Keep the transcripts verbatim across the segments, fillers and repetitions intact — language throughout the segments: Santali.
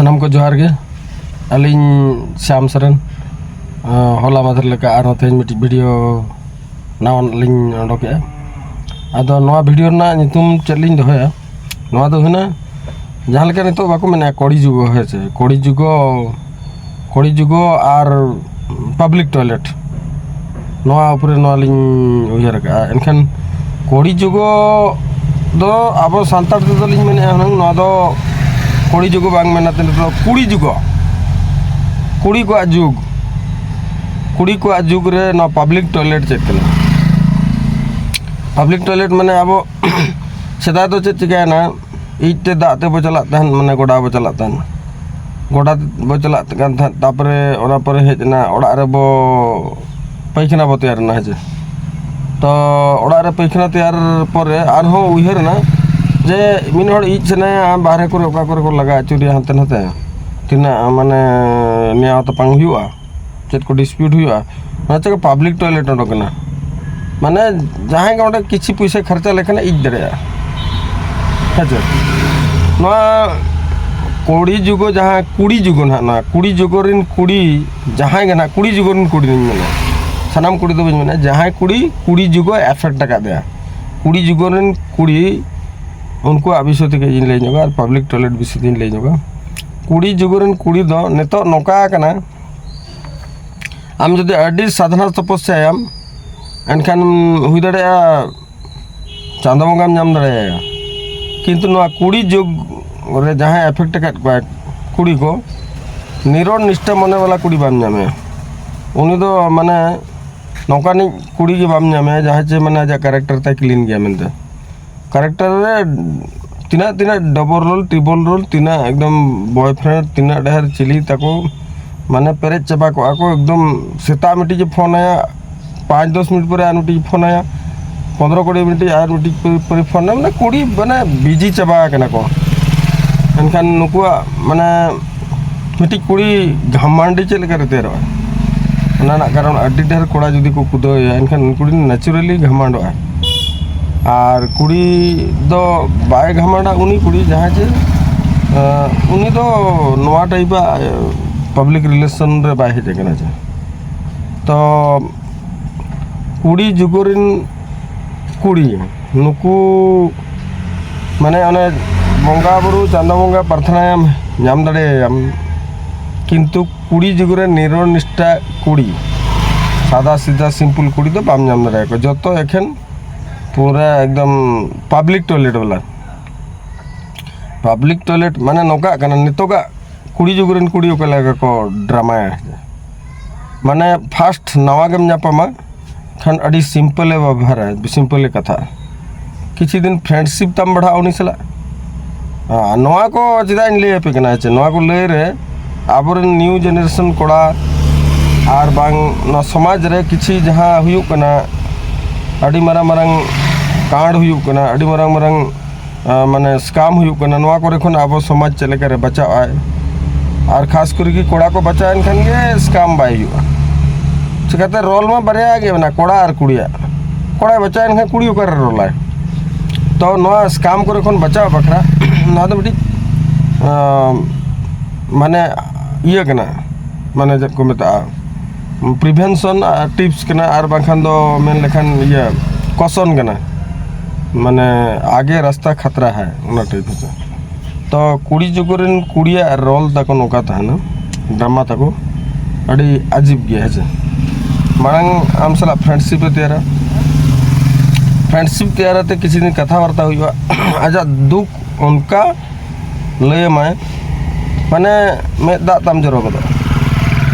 ᱥᱟᱱᱟᱢ ᱠᱚ ᱡᱚᱦᱟᱨ ᱜᱮ᱾ ᱟᱹᱞᱤᱧ ᱥᱟᱢ ᱥᱚᱨᱮᱱ᱾ ᱟᱸ, ᱦᱚᱞᱟ ᱢᱟᱫᱷᱮᱨ ᱞᱮᱠᱟ ᱟᱨᱦᱚᱸ ᱛᱮᱦᱮᱧ ᱢᱤᱫᱴᱤᱡ ᱵᱷᱤᱰᱤᱭᱳ ᱱᱟᱣᱟ ᱞᱤᱧ ᱚᱰᱚᱠᱮᱜᱼᱟ᱾ ᱟᱫᱚ ᱱᱚᱣᱟ ᱵᱷᱤᱰᱤᱭᱳ ᱨᱮᱱᱟᱜ ᱧᱩᱛᱩᱢ ᱪᱮᱫ ᱞᱤᱧ ᱫᱚᱦᱚᱭᱟ? ᱱᱚᱣᱟ ᱫᱚ ᱦᱩᱭᱱᱟ, ᱡᱟᱦᱟᱸ ᱞᱮᱠᱟ ᱱᱤᱛᱚᱜ ᱵᱟᱠᱚ ᱢᱮᱱᱟ ᱠᱚᱲᱤ ᱡᱩᱜᱚ, ᱦᱮᱸ ᱥᱮ? ᱠᱚᱲᱤ ᱡᱩᱜᱚ, ᱠᱚᱲᱤ ᱡᱩᱜᱚ ᱟᱨ ᱯᱟᱵᱽᱞᱤᱠ ᱴᱚᱭᱞᱮᱴ, ᱱᱚᱣᱟ ᱩᱯᱚᱨᱮ ᱱᱚᱣᱟ ᱞᱤᱧ ᱩᱭᱦᱟᱹᱨ ᱟᱠᱟᱫᱼᱟ᱾ ᱮᱱᱠᱷᱟᱱ ᱠᱚᱲᱤ ᱡᱩᱜᱚ ᱫᱚ ᱟᱵᱚ ᱥᱟᱱᱛᱟᱲ ᱛᱮᱫᱚ ᱞᱤᱧ ᱢᱮᱱᱮᱫᱼᱟ ᱦᱩᱱᱟᱹᱝ, ᱱᱚᱣᱟ ᱫᱚ ᱠᱚᱲᱤ ᱡᱩᱜᱚ ᱵᱟᱝ ᱢᱮᱱᱟ, ᱱᱤᱛᱚᱜ ᱫᱚ ᱠᱩᱲᱤ ᱡᱩᱜᱚ, ᱠᱩᱲᱤ ᱠᱚᱣᱟᱜ ᱡᱩᱜᱽ, ᱠᱩᱲᱤ ᱠᱚᱣᱟᱜ ᱡᱩᱜᱽ ᱨᱮ ᱱᱚᱣᱟ ᱯᱟᱵᱽᱞᱤᱠ ᱴᱚᱭᱞᱮᱴ ᱪᱮᱫ ᱠᱟᱱᱟ? ᱯᱟᱵᱽᱞᱤᱠ ᱴᱚᱭᱞᱮᱴ ᱢᱟᱱᱮ ᱟᱵᱚ ᱥᱮᱫᱟᱭ ᱫᱚ ᱪᱮᱫ ᱪᱤᱠᱟᱹᱭᱮᱱᱟ, ᱤᱡ ᱛᱮ ᱫᱟᱜ ᱛᱮᱵᱚ ᱪᱟᱞᱟᱜ ᱛᱟᱦᱮᱸᱫ, ᱢᱟᱱᱮ ᱜᱚᱰᱟ ᱵᱚ ᱪᱟᱞᱟᱜ ᱛᱟᱦᱮᱸᱫ, ᱜᱚᱰᱟ ᱵᱚ ᱪᱟᱞᱟᱜ ᱠᱟᱱ ᱛᱟᱦᱮᱸᱫ, ᱛᱟᱨᱯᱚᱨᱮ ᱚᱱᱟ ᱯᱚᱨᱮ ᱦᱮᱡ ᱮᱱᱟ ᱚᱲᱟᱜ ᱨᱮᱵᱚ ᱯᱟᱭᱠᱷᱟᱱᱟ ᱵᱚ ᱛᱮᱭᱟᱨ ᱮᱱᱟ, ᱦᱮᱸ ᱪᱮ? ᱛᱚ ᱚᱲᱟᱜ ᱨᱮ ᱯᱟᱭᱠᱷᱟᱱᱟ ᱛᱮᱭᱟᱨ ᱯᱚᱨᱮ ᱟᱨᱦᱚᱸ ᱩᱭᱦᱟᱹᱨ ᱮᱱᱟ ᱡᱮ ᱢᱤᱫ ᱦᱚᱲ ᱤᱡ ᱥᱟᱱᱟᱭᱟ ᱵᱟᱦᱨᱮ ᱠᱚᱨᱮ ᱚᱠᱟ ᱠᱚᱨᱮ ᱠᱚ ᱞᱟᱜᱟ ᱟᱹᱪᱩᱨᱮᱭᱟ ᱦᱟᱱᱛᱮ ᱱᱟᱛᱮ, ᱛᱤᱱᱟᱹᱜ ᱢᱟᱱᱮ ᱱᱮᱭᱟᱣ ᱛᱟᱯᱟᱢ ᱦᱩᱭᱩᱜᱼᱟ, ᱪᱮᱫ ᱠᱚ ᱰᱤᱥᱯᱤᱭᱩᱴ ᱦᱩᱭᱩᱜᱼᱟ, ᱚᱱᱟ ᱪᱤᱠᱟᱹ ᱯᱟᱵᱽᱞᱤᱠ ᱴᱚᱭᱞᱮᱴ ᱚᱰᱚᱠ ᱮᱱᱟ᱾ ᱢᱟᱱᱮ ᱡᱟᱦᱟᱸᱭ ᱜᱮ ᱚᱸᱰᱮ ᱠᱤᱪᱷᱤ ᱯᱩᱭᱥᱟᱹ ᱠᱷᱚᱨᱪᱟ ᱞᱮᱠᱷᱟᱱ ᱤᱡ ᱫᱟᱲᱮᱭᱟᱜᱼᱟ, ᱦᱮᱸ ᱪᱮ? ᱱᱚᱣᱟ ᱠᱚᱲᱤ ᱡᱩᱜᱚ, ᱡᱟᱦᱟᱸ ᱠᱩᱲᱤ ᱡᱩᱜᱚ ᱱᱟᱦᱟᱜ, ᱱᱚᱣᱟ ᱠᱩᱲᱤ ᱡᱩᱜᱚ ᱨᱮᱱ ᱠᱩᱲᱤ, ᱡᱟᱦᱟᱸᱭ ᱜᱮ ᱱᱟᱦᱟᱜ ᱠᱩᱲᱤ ᱡᱩᱜᱚ ᱨᱮᱱ ᱠᱩᱲᱤ ᱞᱤᱧ ᱢᱮᱱᱟ, ᱥᱟᱱᱟᱢ ᱠᱩᱲᱤ ᱫᱚ ᱵᱟᱹᱧ ᱢᱮᱱᱟ, ᱡᱟᱦᱟᱸᱭ ᱠᱩᱲᱤ ᱠᱩᱲᱤ ᱡᱩᱜᱚ ᱮᱯᱷᱮᱠᱴ ᱟᱠᱟᱫᱮᱭᱟ, ᱠᱩᱲᱤ ᱡᱩᱜᱚ ᱨᱮᱱ ᱠᱩᱲᱤ, ᱩᱱᱠᱩᱣᱟᱜ ᱵᱤᱥᱚᱭ ᱛᱮᱜᱮ ᱤᱧ ᱞᱟᱹᱭ ᱧᱚᱜᱟ ᱟᱨ ᱯᱟᱵᱽᱞᱤᱠ ᱴᱚᱭᱞᱮᱴ ᱵᱤᱥᱚᱭ ᱛᱮᱧ ᱞᱟᱹᱭ ᱧᱚᱜᱟ᱾ ᱠᱩᱲᱤ ᱡᱩᱜᱚ ᱨᱮᱱ ᱠᱩᱲᱤ ᱫᱚ ᱱᱤᱛᱚᱜ ᱱᱚᱝᱠᱟ ᱟᱠᱟᱱᱟ, ᱟᱢ ᱡᱩᱫᱤ ᱟᱹᱰᱤ ᱥᱟᱫᱷᱱᱟ ᱛᱚᱯᱚᱥᱭᱟᱭᱟᱢ, ᱮᱱᱠᱷᱟᱱ ᱦᱩᱭ ᱫᱟᱲᱮᱭᱟᱜᱼᱟ ᱪᱟᱸᱫᱚ ᱵᱚᱸᱜᱟᱢ ᱧᱟᱢ ᱫᱟᱲᱮᱭᱟᱭᱟ, ᱠᱤᱱᱛᱩ ᱱᱚᱣᱟ ᱠᱩᱲᱤ ᱡᱩᱜᱽ ᱨᱮ ᱡᱟᱦᱟᱸᱭ ᱮᱯᱷᱮᱠᱴ ᱟᱠᱟᱫ ᱠᱚᱣᱟᱭ ᱠᱩᱲᱤ ᱠᱚ, ᱱᱤᱨᱚᱲ ᱱᱤᱥᱴᱷᱟ ᱢᱚᱱᱮ ᱵᱟᱞᱟ ᱠᱩᱲᱤ ᱵᱟᱢ ᱧᱟᱢᱮᱭᱟ᱾ ᱩᱱᱤ ᱫᱚ ᱢᱟᱱᱮ ᱱᱚᱝᱠᱟᱱᱤᱡ ᱠᱩᱲᱤ ᱜᱮ ᱵᱟᱢ ᱧᱟᱢᱮᱭᱟ ᱡᱟᱦᱟᱸᱭ ᱪᱮ ᱢᱟᱱᱮ ᱟᱡᱟᱜ ᱠᱮᱨᱮᱠᱴᱟᱨ ᱛᱟᱭ ᱠᱞᱤᱱ ᱜᱮᱭᱟ ᱢᱮᱱᱛᱮ᱾ ᱠᱮᱨᱮᱠᱴᱟᱨ ᱨᱮ ᱛᱤᱱᱟᱹᱜ ᱛᱤᱱᱟᱹᱜ ᱰᱚᱵᱚᱞ ᱨᱳᱞ, ᱴᱨᱤᱯᱚᱞ ᱨᱳᱞ, ᱛᱤᱱᱟᱹᱜ ᱮᱠᱫᱚᱢ ᱵᱚᱭᱯᱷᱨᱮᱱᱰ, ᱛᱤᱱᱟᱹᱜ ᱰᱷᱮᱨ ᱪᱤᱞᱤ ᱛᱟᱠᱚ, ᱢᱟᱱᱮ ᱯᱮᱨᱮᱡ ᱪᱟᱵᱟ ᱠᱚᱜᱼᱟ ᱠᱚ᱾ ᱮᱠᱫᱚᱢ ᱥᱮᱛᱟᱜ ᱢᱤᱫᱴᱤᱡ ᱮ ᱯᱷᱳᱱ ᱟᱭᱟ, ᱯᱟᱸᱪ ᱫᱚᱥ ᱢᱤᱱᱤᱴ ᱯᱚᱨᱮ ᱟᱨ ᱢᱤᱫᱴᱤᱡ ᱯᱷᱳᱱ ᱟᱭᱟ, ᱯᱚᱱᱫᱽᱨᱚ ᱠᱩᱲᱤ ᱢᱤᱱᱤᱴ ᱟᱨ ᱢᱤᱫᱴᱤᱡ ᱯᱚᱨᱤ ᱯᱷᱳᱱ ᱟᱭᱟ, ᱢᱟᱱᱮ ᱠᱩᱲᱤ ᱢᱟᱱᱮ ᱵᱤᱡᱤ ᱪᱟᱵᱟ ᱟᱠᱟᱱᱟ ᱠᱚ᱾ ᱮᱱᱠᱷᱟᱱ ᱱᱩᱠᱩᱣᱟᱜ ᱢᱟᱱᱮ ᱢᱤᱫᱴᱤᱡ ᱠᱩᱲᱤ ᱜᱷᱟᱢᱟᱱᱰᱤ ᱪᱮᱫ ᱞᱮᱠᱟᱨᱮ ᱛᱮᱭᱟᱨᱚᱜᱼᱟ? ᱚᱱᱟ ᱨᱮᱱᱟᱜ ᱠᱟᱨᱚᱱ ᱟᱹᱰᱤ ᱰᱷᱮᱨ ᱠᱚᱲᱟ ᱡᱩᱫᱤ ᱠᱚ ᱠᱩᱫᱟᱹᱣᱮᱭᱟ, ᱮᱱᱠᱷᱟᱱ ᱩᱱᱤ ᱠᱩᱲᱤ ᱱᱮᱪᱟᱨᱟᱞᱤ ᱜᱷᱟᱢᱟᱱᱰᱚᱜᱼᱟ᱾ ᱟᱨ ᱠᱩᱲᱤ ᱫᱚ ᱵᱟᱭ ᱜᱷᱟᱢᱟᱱᱰᱟ, ᱩᱱᱤ ᱠᱩᱲᱤ ᱡᱟᱦᱟᱸᱭ ᱪᱮ ᱩᱱᱤ ᱫᱚ ᱱᱚᱣᱟ ᱴᱟᱭᱤᱯᱟᱜ ᱯᱟᱵᱽᱞᱤᱠ ᱨᱤᱞᱮᱥᱚᱱ ᱨᱮ ᱵᱟᱭ ᱦᱮᱡ ᱟᱠᱟᱱᱟ ᱡᱮ᱾ ᱛᱚ ᱠᱩᱲᱤ ᱡᱩᱜᱚ ᱨᱮᱱ ᱠᱩᱲᱤ, ᱱᱩᱠᱩ ᱢᱟᱱᱮ ᱚᱱᱮ ᱵᱚᱸᱜᱟ ᱵᱩᱨᱩ, ᱪᱟᱸᱫᱚ ᱵᱚᱸᱜᱟ ᱯᱨᱟᱨᱛᱷᱱᱟᱭᱟᱢ, ᱧᱟᱢ ᱫᱟᱲᱮᱭᱟᱭᱟᱢ, ᱠᱤᱱᱛᱩ ᱠᱩᱲᱤ ᱡᱩᱜᱚ ᱨᱮ ᱱᱤᱨᱚᱲ ᱱᱤᱥᱴᱷᱟ ᱠᱩᱲᱤ, ᱥᱟᱫᱟ ᱥᱤᱫᱟ ᱥᱤᱢᱯᱩᱞ ᱠᱩᱲᱤ ᱫᱚ ᱵᱟᱢ ᱧᱟᱢ ᱫᱟᱲᱮᱭᱟᱠᱚᱣᱟ᱾ ᱡᱚᱛᱚ ᱮᱠᱷᱮᱱ ᱯᱩᱨᱟᱹ ᱮᱠᱫᱚᱢ ᱯᱟᱵᱽᱞᱤᱠ ᱴᱚᱭᱞᱮᱴ ᱵᱟᱞᱟ᱾ ᱯᱟᱵᱽᱞᱤᱠ ᱴᱚᱭᱞᱮᱴ ᱢᱟᱱᱮ ᱱᱚᱝᱠᱟᱜ ᱠᱟᱱᱟ, ᱱᱤᱛᱚᱜᱟᱜ ᱠᱩᱲᱤ ᱡᱩᱜᱽ ᱨᱮᱱ ᱠᱩᱲᱤ ᱚᱠᱟ ᱞᱮᱠᱟ ᱠᱚ ᱰᱨᱟᱢᱟᱭᱟ᱾ ᱢᱟᱱᱮ ᱯᱷᱟᱥᱴ ᱱᱟᱣᱟ ᱜᱮᱢ ᱧᱟᱯᱟᱢᱟ, ᱠᱷᱟᱱ ᱟᱹᱰᱤ ᱥᱤᱢᱯᱮᱞᱮ ᱵᱮᱵᱚᱦᱟᱨᱟ, ᱥᱤᱢᱯᱮᱞᱮ ᱠᱟᱛᱷᱟ᱾ ᱠᱤᱪᱷᱩ ᱫᱤᱱ ᱯᱷᱨᱮᱱᱰᱥᱤᱯ ᱛᱟᱢ ᱵᱟᱲᱦᱟᱜᱼᱟ ᱩᱱᱤ ᱥᱟᱞᱟᱜ᱾ ᱟᱨ ᱱᱚᱣᱟ ᱠᱚ ᱪᱮᱫᱟᱜ ᱤᱧ ᱞᱟᱹᱭ ᱟᱯᱮ ᱠᱟᱱᱟ, ᱡᱮ ᱱᱚᱣᱟ ᱠᱚ ᱞᱟᱹᱭ ᱨᱮ ᱟᱵᱚᱨᱮᱱ ᱱᱤᱭᱩ ᱡᱮᱱᱟᱨᱮᱥᱚᱱ ᱠᱚᱲᱟ ᱟᱨ ᱵᱟᱝ ᱱᱚᱣᱟ ᱥᱚᱢᱟᱡᱽ ᱨᱮ ᱠᱤᱪᱷᱩ ᱡᱟᱦᱟᱸ ᱦᱩᱭᱩᱜ ᱠᱟᱱᱟ, ᱟᱹᱰᱤ ᱢᱟᱨᱟᱝ ᱢᱟᱨᱟᱝ ᱠᱟᱸᱰ ᱦᱩᱭᱩᱜ ᱠᱟᱱᱟ, ᱟᱹᱰᱤ ᱢᱟᱨᱟᱝ ᱢᱟᱨᱟᱝ ᱟᱸ, ᱢᱟᱱᱮ ᱥᱠᱟᱢ ᱦᱩᱭᱩᱜ ᱠᱟᱱᱟ, ᱱᱚᱣᱟ ᱠᱚᱨᱮ ᱠᱷᱚᱱ ᱟᱵᱚ ᱥᱚᱢᱟᱡᱽ ᱪᱮᱫ ᱞᱮᱠᱟᱨᱮ ᱵᱟᱪᱟᱜᱼᱟᱭ? ᱟᱨ ᱠᱷᱟᱥ ᱠᱚᱨᱮ ᱜᱮ ᱠᱚᱲᱟ ᱠᱚ ᱵᱟᱪᱟᱣᱮᱱ ᱠᱷᱟᱱ ᱜᱮ ᱥᱠᱟᱢ ᱵᱟᱭ ᱦᱩᱭᱩᱜᱼᱟ᱾ ᱪᱤᱠᱟᱹᱛᱮ ᱨᱳᱞ ᱢᱟ ᱵᱟᱨᱭᱟ ᱜᱮ ᱢᱮᱱᱟᱜᱼᱟ, ᱠᱚᱲᱟ ᱟᱨ ᱠᱩᱲᱤᱭᱟᱜ᱾ ᱠᱚᱲᱟᱭ ᱵᱟᱪᱟᱣᱮᱱ ᱠᱷᱟᱱ ᱠᱩᱲᱤ ᱚᱠᱟᱨᱮ ᱨᱳᱞᱟᱭ? ᱛᱚ ᱱᱚᱣᱟ ᱥᱠᱟᱢ ᱠᱚᱨᱮ ᱠᱷᱚᱱ ᱵᱟᱪᱟᱣ ᱵᱟᱠᱷᱨᱟ ᱱᱚᱣᱟ ᱫᱚ ᱢᱤᱫᱴᱤᱡ ᱟᱸ, ᱢᱟᱱᱮ ᱤᱭᱟᱹ ᱠᱟᱱᱟ, ᱢᱟᱱᱮ ᱪᱮᱫ ᱠᱚ ᱢᱮᱛᱟᱜᱼᱟ, ᱯᱨᱤᱵᱷᱮᱱᱥᱚᱱ ᱴᱤᱯᱥ ᱠᱟᱱᱟ, ᱟᱨ ᱵᱟᱝᱠᱷᱟᱱ ᱫᱚ ᱢᱮᱱ ᱞᱮᱠᱷᱟᱱ ᱤᱭᱟᱹ ᱠᱚᱥᱚᱱ ᱠᱟᱱᱟ, ᱢᱟᱱᱮ ᱟᱜᱮ ᱨᱟᱥᱛᱟ ᱠᱷᱟᱛᱨᱟ ᱦᱟᱭ, ᱚᱱᱟ ᱴᱟᱭᱤᱯ ᱦᱮᱸᱥᱮ᱾ ᱛᱚ ᱠᱩᱲᱤ ᱡᱩᱜᱽ ᱨᱮᱱ ᱠᱩᱲᱤᱭᱟᱜ ᱨᱳᱞ ᱛᱟᱠᱚ ᱱᱚᱝᱠᱟ ᱛᱟᱦᱮᱱᱟ, ᱰᱨᱟᱢᱟ ᱛᱟᱠᱚ ᱟᱹᱰᱤ ᱟᱡᱤᱵ ᱜᱮᱭᱟ ᱦᱮᱸᱥᱮ᱾ ᱢᱟᱲᱟᱝ ᱟᱢ ᱥᱟᱞᱟᱜ ᱯᱷᱨᱮᱱᱰᱥᱤᱯ ᱮ ᱛᱮᱭᱟᱨᱟ, ᱯᱷᱨᱮᱱᱰᱥᱤᱯ ᱛᱮᱭᱟᱨ ᱟᱛᱮ ᱠᱤᱪᱷᱩ ᱫᱤᱱ ᱠᱟᱛᱷᱟ ᱵᱟᱨᱛᱟ ᱦᱩᱭᱩᱜᱼᱟ, ᱟᱡᱟᱜ ᱫᱩᱠ ᱚᱱᱠᱟ ᱞᱟᱹᱭ ᱟᱢᱟᱭ, ᱢᱟᱱᱮ ᱢᱮᱫ ᱫᱟᱜ ᱛᱟᱢ ᱡᱚᱨᱚ ᱜᱚᱫᱚᱜᱼᱟ᱾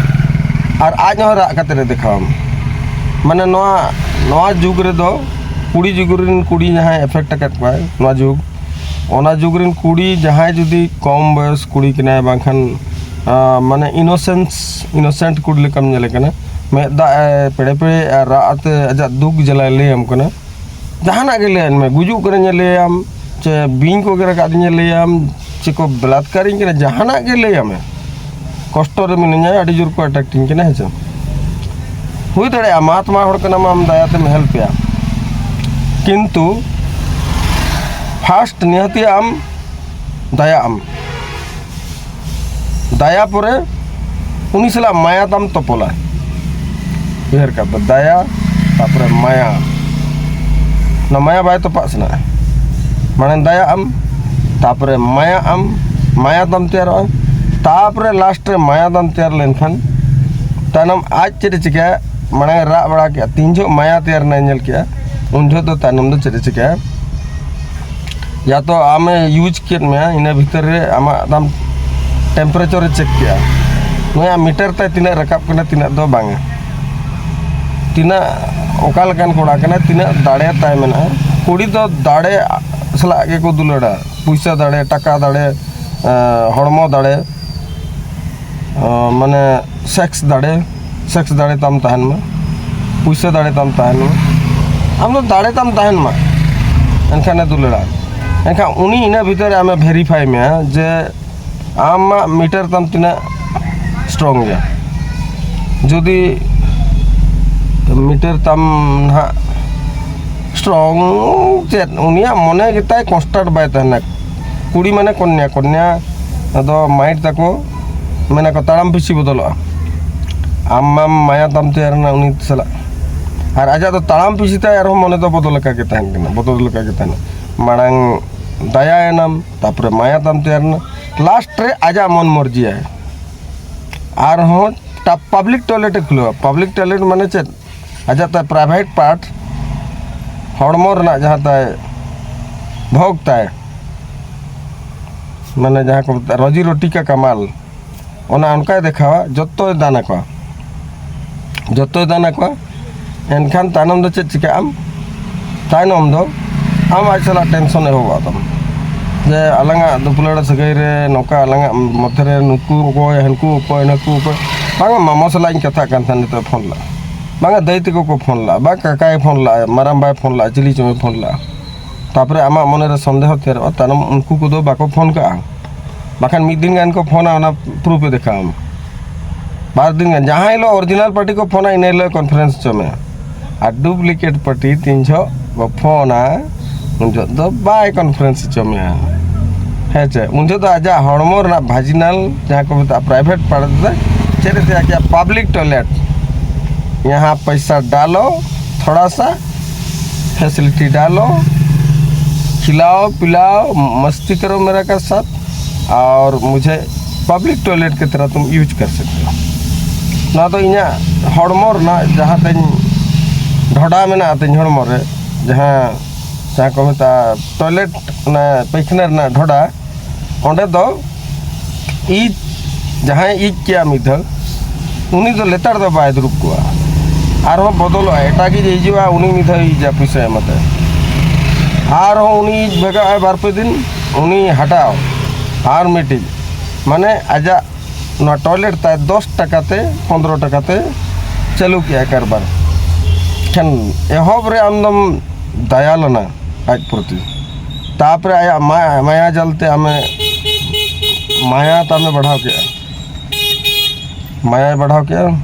ᱟᱨ ᱟᱡ ᱦᱚᱸ ᱨᱟᱜ ᱠᱟᱛᱮ ᱮ ᱫᱮᱠᱷᱟᱣ ᱟᱢᱟ᱾ ᱢᱟᱱᱮ ᱱᱚᱣᱟ, ᱱᱚᱣᱟ ᱡᱩᱜᱽ ᱨᱮᱫᱚ ᱠᱩᱲᱤ ᱡᱩᱜᱽ ᱨᱮᱱ ᱠᱩᱲᱤ ᱡᱟᱦᱟᱸᱭ ᱮᱯᱷᱮᱠᱴ ᱟᱠᱟᱫ ᱠᱚᱣᱟᱭ ᱱᱚᱣᱟ ᱡᱩᱜᱽ, ᱚᱱᱟ ᱡᱩᱜᱽ ᱨᱮᱱ ᱠᱩᱲᱤ ᱡᱟᱦᱟᱸᱭ ᱡᱩᱫᱤ ᱠᱚᱢ ᱵᱚᱭᱚᱥ ᱠᱩᱲᱤ ᱠᱟᱱᱟᱭ, ᱵᱟᱝᱠᱷᱟᱱ ᱟᱸ, ᱢᱟᱱᱮ ᱤᱱᱳᱥᱮᱱᱥ, ᱤᱱᱳᱥᱮᱱᱴ ᱠᱩᱲᱤ ᱞᱮᱠᱟᱢ ᱧᱮᱞᱮ ᱠᱟᱱᱟ, ᱢᱮᱫ ᱫᱟᱜ ᱮ ᱯᱮᱲᱮ ᱯᱮᱲᱮ ᱟᱨ ᱨᱟᱜ ᱟᱛᱮ ᱟᱡᱟᱜ ᱫᱩᱠ ᱡᱟᱞᱟᱭ ᱞᱟᱹᱭᱟᱢ ᱠᱟᱱᱟ᱾ ᱡᱟᱦᱟᱱᱟᱜ ᱜᱮ ᱞᱟᱹᱭᱟᱭ ᱢᱮ, ᱜᱩᱡᱩᱜ ᱠᱟᱹᱱᱟᱹᱧ ᱞᱟᱹᱭᱟᱢ, ᱪᱮ ᱵᱤᱧ ᱠᱚ ᱜᱮᱨ ᱟᱠᱟᱫᱤᱧᱟ ᱞᱟᱹᱭᱟᱢ, ᱪᱮ ᱠᱚ ᱵᱟᱞᱟᱛᱠᱟᱨᱤᱧ ᱠᱟᱱᱟ, ᱡᱟᱦᱟᱱᱟᱜ ᱜᱮ ᱞᱟᱹᱭᱟᱢᱮ, ᱠᱚᱥᱴᱚ ᱨᱮ ᱢᱤᱱᱟᱹᱧᱟ, ᱟᱹᱰᱤ ᱡᱳᱨ ᱠᱚ ᱮᱴᱮᱠᱴᱤᱧ ᱠᱟᱱᱟ, ᱦᱮᱸ ᱥᱮ᱾ ᱦᱩᱭ ᱫᱟᱲᱮᱭᱟᱜᱼᱟ ᱢᱟᱦᱟᱛᱢᱟ ᱦᱚᱲ ᱠᱟᱱᱟᱢ, ᱟᱢ ᱫᱟᱭᱟᱛᱮᱢ ᱦᱮᱞᱯᱮᱭᱟ, ᱠᱤᱱᱛᱩ ᱯᱷᱟᱥᱴ ᱱᱤᱦᱟᱹᱛᱤ ᱟᱢ ᱫᱟᱭᱟᱜ ᱟᱢ᱾ ᱫᱟᱭᱟ ᱯᱚᱨᱮ ᱩᱱᱤ ᱥᱟᱞᱟᱜ ᱢᱟᱭᱟ ᱛᱟᱢ ᱛᱚᱯᱚᱞᱟ᱾ ᱩᱭᱦᱟᱹᱨ ᱠᱟᱜ ᱯᱮ, ᱫᱟᱭᱟ ᱛᱟᱯᱚᱨᱮ ᱢᱟᱭᱟ᱾ ᱚᱱᱟ ᱢᱟᱭᱟ ᱵᱟᱭ ᱛᱚᱯᱟᱜ ᱥᱟᱱᱟᱜᱼᱟ᱾ ᱢᱟᱲᱟᱝ ᱫᱟᱭᱟᱜ ᱟᱢ, ᱛᱟᱯᱚᱨᱮ ᱢᱟᱭᱟᱜ ᱟᱢ, ᱢᱟᱭᱟ ᱛᱟᱢ ᱛᱮᱭᱟᱨᱚᱜᱼᱟ᱾ ᱛᱟᱯᱚᱨᱮ ᱞᱟᱥᱴ ᱨᱮ ᱢᱟᱭᱟ ᱛᱟᱢ ᱛᱮᱭᱟᱨ ᱞᱮᱱᱠᱷᱟᱱ ᱛᱟᱭᱱᱚᱢ ᱟᱡ ᱪᱮᱫ ᱮ ᱪᱤᱠᱟᱹᱭᱟ? ᱢᱟᱲᱟᱝ ᱮ ᱨᱟᱜ ᱵᱟᱲᱟ ᱠᱮᱜᱼᱟ, ᱛᱤᱱ ᱡᱚᱦᱚᱜ ᱢᱟᱭᱟ ᱛᱮᱭᱟᱨ ᱮᱱᱟᱭ ᱧᱮᱞ ᱠᱮᱜᱼᱟ, ᱩᱱ ᱡᱚᱦᱚᱜ ᱫᱚ ᱛᱟᱭᱱᱚᱢ ᱫᱚ ᱪᱮᱫ ᱮ ᱪᱤᱠᱟᱹᱭᱟ? ᱭᱟ ᱛᱚ ᱟᱢᱮ ᱤᱭᱩᱡᱽ ᱠᱮᱫ ᱢᱮᱭᱟ, ᱤᱱᱟᱹ ᱵᱷᱤᱛᱟᱹᱨ ᱨᱮ ᱟᱢᱟᱜ ᱫᱟᱢ ᱴᱮᱢᱯᱟᱨᱮᱪᱟᱨ ᱮ ᱪᱮᱠ ᱠᱮᱜᱼᱟ, ᱱᱩᱭᱟᱜ ᱢᱤᱴᱟᱨ ᱛᱟᱭ ᱛᱤᱱᱟᱹᱜ ᱨᱟᱠᱟᱵ ᱠᱟᱱᱟ, ᱛᱤᱱᱟᱹᱜ ᱫᱚ ᱵᱟᱝᱟ, ᱛᱤᱱᱟᱹᱜ ᱚᱠᱟ ᱞᱮᱠᱟᱱ ᱠᱚᱲᱟ ᱠᱟᱱᱟᱭ, ᱛᱤᱱᱟᱹᱜ ᱫᱟᱲᱮ ᱛᱟᱭ ᱢᱮᱱᱟᱜᱼᱟ᱾ ᱠᱩᱲᱤ ᱫᱚ ᱫᱟᱲᱮ ᱥᱟᱞᱟᱜ ᱜᱮᱠᱚ ᱫᱩᱞᱟᱹᱲᱟ, ᱯᱩᱭᱥᱟᱹ ᱫᱟᱲᱮ, ᱴᱟᱠᱟ ᱫᱟᱲᱮ, ᱮᱸ, ᱦᱚᱲᱢᱚ ᱫᱟᱲᱮ, ᱮᱸ, ᱢᱟᱱᱮ ᱥᱮᱠᱥ ᱫᱟᱲᱮ, ᱥᱮᱠᱥ ᱫᱟᱲᱮ ᱛᱟᱢ ᱛᱟᱦᱮᱱ ᱢᱟ, ᱯᱩᱭᱥᱟᱹ ᱫᱟᱲᱮ ᱛᱟᱢ ᱛᱟᱦᱮᱱ ᱢᱟ, ᱟᱢ ᱫᱚ ᱫᱟᱲᱮ ᱛᱟᱢ ᱛᱟᱦᱮᱱ ᱢᱟ, ᱮᱱᱠᱷᱟᱱᱮ ᱫᱩᱞᱟᱹᱲᱟ᱾ ᱮᱱᱠᱷᱟᱱ ᱩᱱᱤ ᱤᱱᱟᱹ ᱵᱷᱤᱛᱟᱹᱨ ᱨᱮ ᱟᱢᱮ ᱵᱷᱮᱨᱤᱯᱷᱟᱭ ᱢᱮᱭᱟ ᱡᱮ ᱟᱢᱟᱜ ᱢᱤᱴᱟᱨ ᱛᱟᱢ ᱛᱤᱱᱟᱹᱜ ᱥᱴᱨᱚᱝ ᱜᱮᱭᱟ᱾ ᱡᱩᱫᱤ ᱢᱤᱴᱟᱨ ᱛᱟᱢ ᱱᱟᱦᱟᱜ ᱥᱴᱨᱚᱝ ᱪᱮᱫ, ᱩᱱᱤᱭᱟᱜ ᱢᱚᱱᱮ ᱜᱮᱛᱟᱭ ᱠᱚᱱᱥᱴᱟᱱᱴ ᱵᱟᱭ ᱛᱟᱦᱮᱱᱟ᱾ ᱠᱩᱲᱤ ᱢᱟᱱᱮ ᱠᱚᱱᱭᱟ, ᱠᱚᱱᱭᱟ ᱫᱚ ᱢᱟᱭᱤᱱᱰ ᱛᱟᱠᱚ ᱢᱮᱱᱟ ᱠᱚ ᱛᱟᱲᱟᱢ ᱯᱤᱪᱷᱤ ᱵᱚᱫᱚᱞᱚᱜᱼᱟ᱾ ᱟᱢ ᱢᱟᱢ ᱢᱟᱭᱟ ᱛᱟᱢ ᱛᱮᱭᱟᱨ ᱮᱱᱟ ᱩᱱᱤ ᱥᱟᱞᱟᱜ, ᱟᱨ ᱟᱡᱟᱜ ᱫᱚ ᱛᱟᱲᱟᱢ ᱯᱤᱪᱷᱤ ᱛᱟᱭ ᱟᱨᱦᱚᱸ ᱢᱚᱱᱮ ᱫᱚ ᱵᱚᱫᱚᱞ ᱟᱠᱟ ᱜᱮ ᱛᱟᱦᱮᱱ ᱠᱟᱱᱟ, ᱵᱚᱫᱚᱞ ᱟᱠᱟ ᱜᱮ ᱛᱟᱦᱮᱱᱟ᱾ ᱢᱟᱲᱟᱝ ᱫᱟᱭᱟᱭᱮᱱᱟᱢ, ᱛᱟᱯᱚᱨᱮ ᱢᱟᱭᱟ ᱛᱟᱢ ᱛᱮᱭᱟᱨ ᱮᱱᱟ, ᱞᱟᱥᱴ ᱨᱮ ᱟᱡᱟᱜ ᱢᱚᱱ ᱢᱚᱨᱡᱤᱭᱟᱭ᱾ ᱟᱨᱦᱚᱸ ᱯᱟᱵᱽᱞᱤᱠ ᱴᱚᱭᱞᱮᱴ ᱮ ᱠᱷᱩᱞᱟᱹᱣᱟ᱾ ᱯᱟᱵᱽᱞᱤᱠ ᱴᱚᱭᱞᱮᱴ ᱢᱟᱱᱮ ᱪᱮᱫ? ᱟᱡᱟᱜ ᱛᱟᱭ ᱯᱨᱟᱭᱵᱷᱮᱴ ᱯᱟᱨᱴ, ᱦᱚᱲᱢᱚ ᱨᱮᱱᱟᱜ ᱡᱟᱦᱟᱸ ᱛᱟᱭ ᱵᱷᱳᱜᱽ ᱛᱟᱭ, ᱢᱟᱱᱮ ᱡᱟᱦᱟᱸ ᱠᱚ ᱢᱮᱛᱟᱜᱼᱟ ᱨᱚᱡᱤ ᱨᱩᱴᱤ ᱠᱟ ᱠᱟᱢᱟᱞ, ᱚᱱᱟ ᱚᱱᱠᱟᱭ ᱫᱮᱠᱷᱟᱣᱟ, ᱡᱚᱛᱚᱭ ᱫᱟᱱ ᱟᱠᱚᱣᱟ, ᱡᱚᱛᱚᱭ ᱫᱟᱱ ᱟᱠᱚᱣᱟ᱾ ᱮᱱᱠᱷᱟᱱ ᱛᱟᱭᱱᱚᱢ ᱫᱚ ᱪᱮᱫ ᱪᱤᱠᱟᱹᱜ ᱟᱢ? ᱛᱟᱭᱱᱚᱢ ᱫᱚ ᱟᱢ ᱟᱡ ᱥᱟᱞᱟᱜ ᱴᱮᱱᱥᱚᱱ ᱮᱦᱚᱵᱚᱜ ᱛᱟᱢᱟ, ᱡᱮ ᱟᱞᱟᱝᱟᱜ ᱫᱩᱯᱞᱟᱹᱲ ᱥᱟᱹᱜᱟᱹᱭ ᱨᱮ ᱱᱚᱝᱠᱟ ᱟᱞᱟᱝᱟᱜ ᱢᱚᱫᱽᱫᱷᱮ ᱨᱮ ᱱᱩᱠᱩ ᱚᱠᱚᱭ, ᱦᱟᱹᱱᱠᱩ ᱚᱠᱚᱭ, ᱱᱩᱠᱩ ᱚᱠᱚᱭ, ᱵᱟᱝᱟ ᱢᱟᱢᱚ ᱥᱟᱞᱟᱜ ᱤᱧ ᱠᱟᱛᱷᱟᱜ ᱠᱟᱱ ᱛᱟᱦᱮᱸᱫ, ᱱᱤᱛᱚᱜ ᱯᱷᱳᱱ ᱞᱟᱜᱼᱟ, ᱵᱟᱝᱟ ᱫᱟᱹᱭ ᱛᱟᱠᱚ ᱠᱚ ᱯᱷᱳᱱ ᱞᱟᱜᱼᱟ, ᱵᱟᱝ ᱠᱟᱠᱟᱭ ᱯᱷᱳᱱ ᱞᱟᱜᱼᱟ, ᱢᱟᱨᱟᱝ ᱵᱟᱭ ᱯᱷᱳᱱ ᱞᱟᱜᱼᱟ, ᱪᱤᱞᱤ ᱪᱚᱝ ᱮ ᱯᱷᱳᱱ ᱞᱟᱜᱼᱟ᱾ ᱛᱟᱯᱚᱨᱮ ᱟᱢᱟᱜ ᱢᱚᱱᱮᱨᱮ ᱥᱚᱱᱫᱮᱦᱚ ᱛᱮᱭᱟᱨᱚᱜᱼᱟ, ᱛᱟᱭᱱᱚᱢ ᱩᱱᱠᱩ ᱠᱚᱫᱚ ᱵᱟᱠᱚ ᱯᱷᱳᱱ ᱠᱟᱜᱼᱟ, ᱵᱟᱠᱷᱟᱱ ᱢᱤᱫ ᱫᱤᱱ ᱜᱟᱱ ᱠᱚ ᱯᱷᱳᱱᱟ, ᱚᱱᱟ ᱯᱨᱩᱯᱷ ᱮ ᱫᱮᱠᱷᱟᱣ ᱟᱢᱟ᱾ ᱵᱟᱨ ᱫᱤᱱ ᱜᱟᱱ, ᱡᱟᱦᱟᱸ ᱦᱤᱞᱳᱜ ᱚᱨᱤᱡᱤᱱᱟᱞ ᱯᱟᱨᱴᱤ ᱠᱚ ᱯᱷᱳᱱᱟ, ᱤᱱᱟᱹ ᱦᱤᱞᱳᱜ ᱠᱚᱱᱯᱷᱟᱨᱮᱱᱥ ᱦᱚᱪᱚ ᱢᱮᱭᱟ᱾ ᱟᱨ ᱰᱩᱯᱞᱤᱠᱮᱴ ᱯᱟᱨᱴᱤ ᱛᱤᱱ ᱡᱚᱦᱚᱜ ᱠᱚ ᱯᱷᱳᱱᱟ, ᱩᱱ ᱡᱚᱦᱚᱜ ᱫᱚ ᱵᱟᱭ ᱠᱚᱱᱯᱷᱟᱨᱮᱱᱥ ᱦᱚᱪᱚ ᱢᱮᱭᱟ᱾ ᱦᱮᱸ ᱪᱮ, ᱩᱱ ᱡᱚᱦᱚᱜ ᱫᱚ ᱟᱡᱟᱜ ᱦᱚᱲᱢᱚ ᱨᱮᱱᱟᱜ ᱵᱷᱟᱡᱤᱱᱟᱞ, ᱡᱟᱦᱟᱸ ᱠᱚ ᱢᱮᱛᱟᱜᱼᱟ ᱯᱨᱟᱭᱵᱷᱮᱴ ᱯᱟᱨᱴ ᱨᱮ, ᱪᱮᱫ ᱮ ᱛᱮᱭᱟᱨ ᱠᱮᱜᱼᱟ? Public toilet. ᱭᱟᱦᱟᱸ ᱯᱚᱭᱥᱟ ᱰᱟᱞᱚ, ᱛᱷᱚᱲᱟ ᱥᱟ ᱯᱷᱮᱥᱤᱞᱤᱴᱤ ᱰᱟᱞᱚ, ᱠᱷᱤᱞᱟᱣ ᱯᱤᱞᱟᱣ, ᱢᱟᱥᱛᱤ ᱠᱟᱨᱳ ᱢᱮᱨᱟ ᱠᱟ ᱥᱟᱛᱷ, ᱟᱨ ᱢᱩᱡᱷᱮ ᱯᱟᱵᱽᱞᱤᱠ ᱴᱚᱭᱞᱮᱴ ᱠᱮ ᱛᱚᱨᱦ ᱛᱩᱢ ᱭᱩᱡᱽ ᱠᱟᱨ ᱥᱟᱠᱛᱮ ᱦᱳ᱾ ᱱᱚᱣᱟ ᱫᱚ ᱤᱧᱟᱹᱜ ᱦᱚᱲᱢᱚ ᱨᱮᱱᱟᱜ ᱡᱟᱦᱟᱸ ᱛᱤᱧ ᱰᱷᱚᱰᱟ ᱢᱮᱱᱟᱜᱼᱟ ᱛᱤᱧ ᱦᱚᱲᱢᱚ ᱨᱮ, ᱡᱟᱦᱟᱸ, ᱡᱟᱦᱟᱸ ᱠᱚ ᱢᱮᱛᱟᱜᱼᱟ ᱴᱚᱭᱞᱮᱴ, ᱚᱱᱟ ᱯᱟᱭᱠᱷᱟᱱᱟ ᱨᱮᱱᱟᱜ ᱰᱷᱚᱰᱟ, ᱚᱸᱰᱮ ᱫᱚ ᱤᱡ, ᱡᱟᱦᱟᱸᱭ ᱤᱡ ᱠᱮᱜᱼᱟ ᱢᱤᱫ ᱫᱷᱟᱣ, ᱩᱱᱤ ᱫᱚ ᱞᱮᱛᱟᱲ ᱫᱚ ᱵᱟᱭ ᱫᱩᱲᱩᱵ ᱠᱚᱜᱼᱟ, ᱟᱨᱦᱚᱸ ᱵᱚᱫᱚᱞᱚᱜᱼᱟ, ᱮᱴᱟᱜ ᱤᱡ ᱦᱤᱡᱩᱜᱼᱟ, ᱩᱱᱤ ᱢᱤᱫ ᱫᱷᱟᱣ ᱤᱡᱟ ᱯᱩᱭᱥᱟᱹ ᱮᱢᱟᱛᱮ, ᱟᱨᱦᱚᱸ ᱩᱱᱤ ᱤᱡ ᱵᱷᱟᱜᱟᱜᱼᱟᱭ ᱵᱟᱨ ᱯᱮ ᱫᱤᱱ, ᱩᱱᱤ ᱦᱟᱴᱟᱣ, ᱟᱨ ᱢᱤᱫᱴᱤᱡ, ᱢᱟᱱᱮ ᱟᱡᱟᱜ ᱱᱚᱣᱟ ᱴᱚᱭᱞᱮᱴ ᱛᱟᱭ ᱫᱚᱥ ᱴᱟᱠᱟ ᱛᱮ, ᱯᱚᱱᱫᱽᱨᱚ ᱴᱟᱠᱟ ᱛᱮ ᱪᱟᱹᱞᱩ ᱠᱮᱜᱼᱟ ᱠᱟᱨᱵᱟᱨ᱾ ᱠᱷᱟᱱ ᱮᱦᱚᱵ ᱨᱮ ᱟᱢ ᱫᱚᱢ ᱫᱟᱭᱟ ᱞᱮᱱᱟ ᱟᱡ ᱯᱨᱚᱛᱤ, ᱛᱟᱯᱚᱨᱮ ᱟᱭᱟᱜ ᱢᱟ-, ᱢᱟᱭᱟ ᱡᱟᱞ ᱛᱮ ᱟᱢᱮ, ᱢᱟᱭᱟ ᱛᱟᱢᱮ ᱵᱟᱲᱦᱟᱣ ᱠᱮᱜᱼᱟ, ᱢᱟᱭᱟᱭ ᱵᱟᱲᱦᱟᱣ ᱠᱮᱜᱼᱟ᱾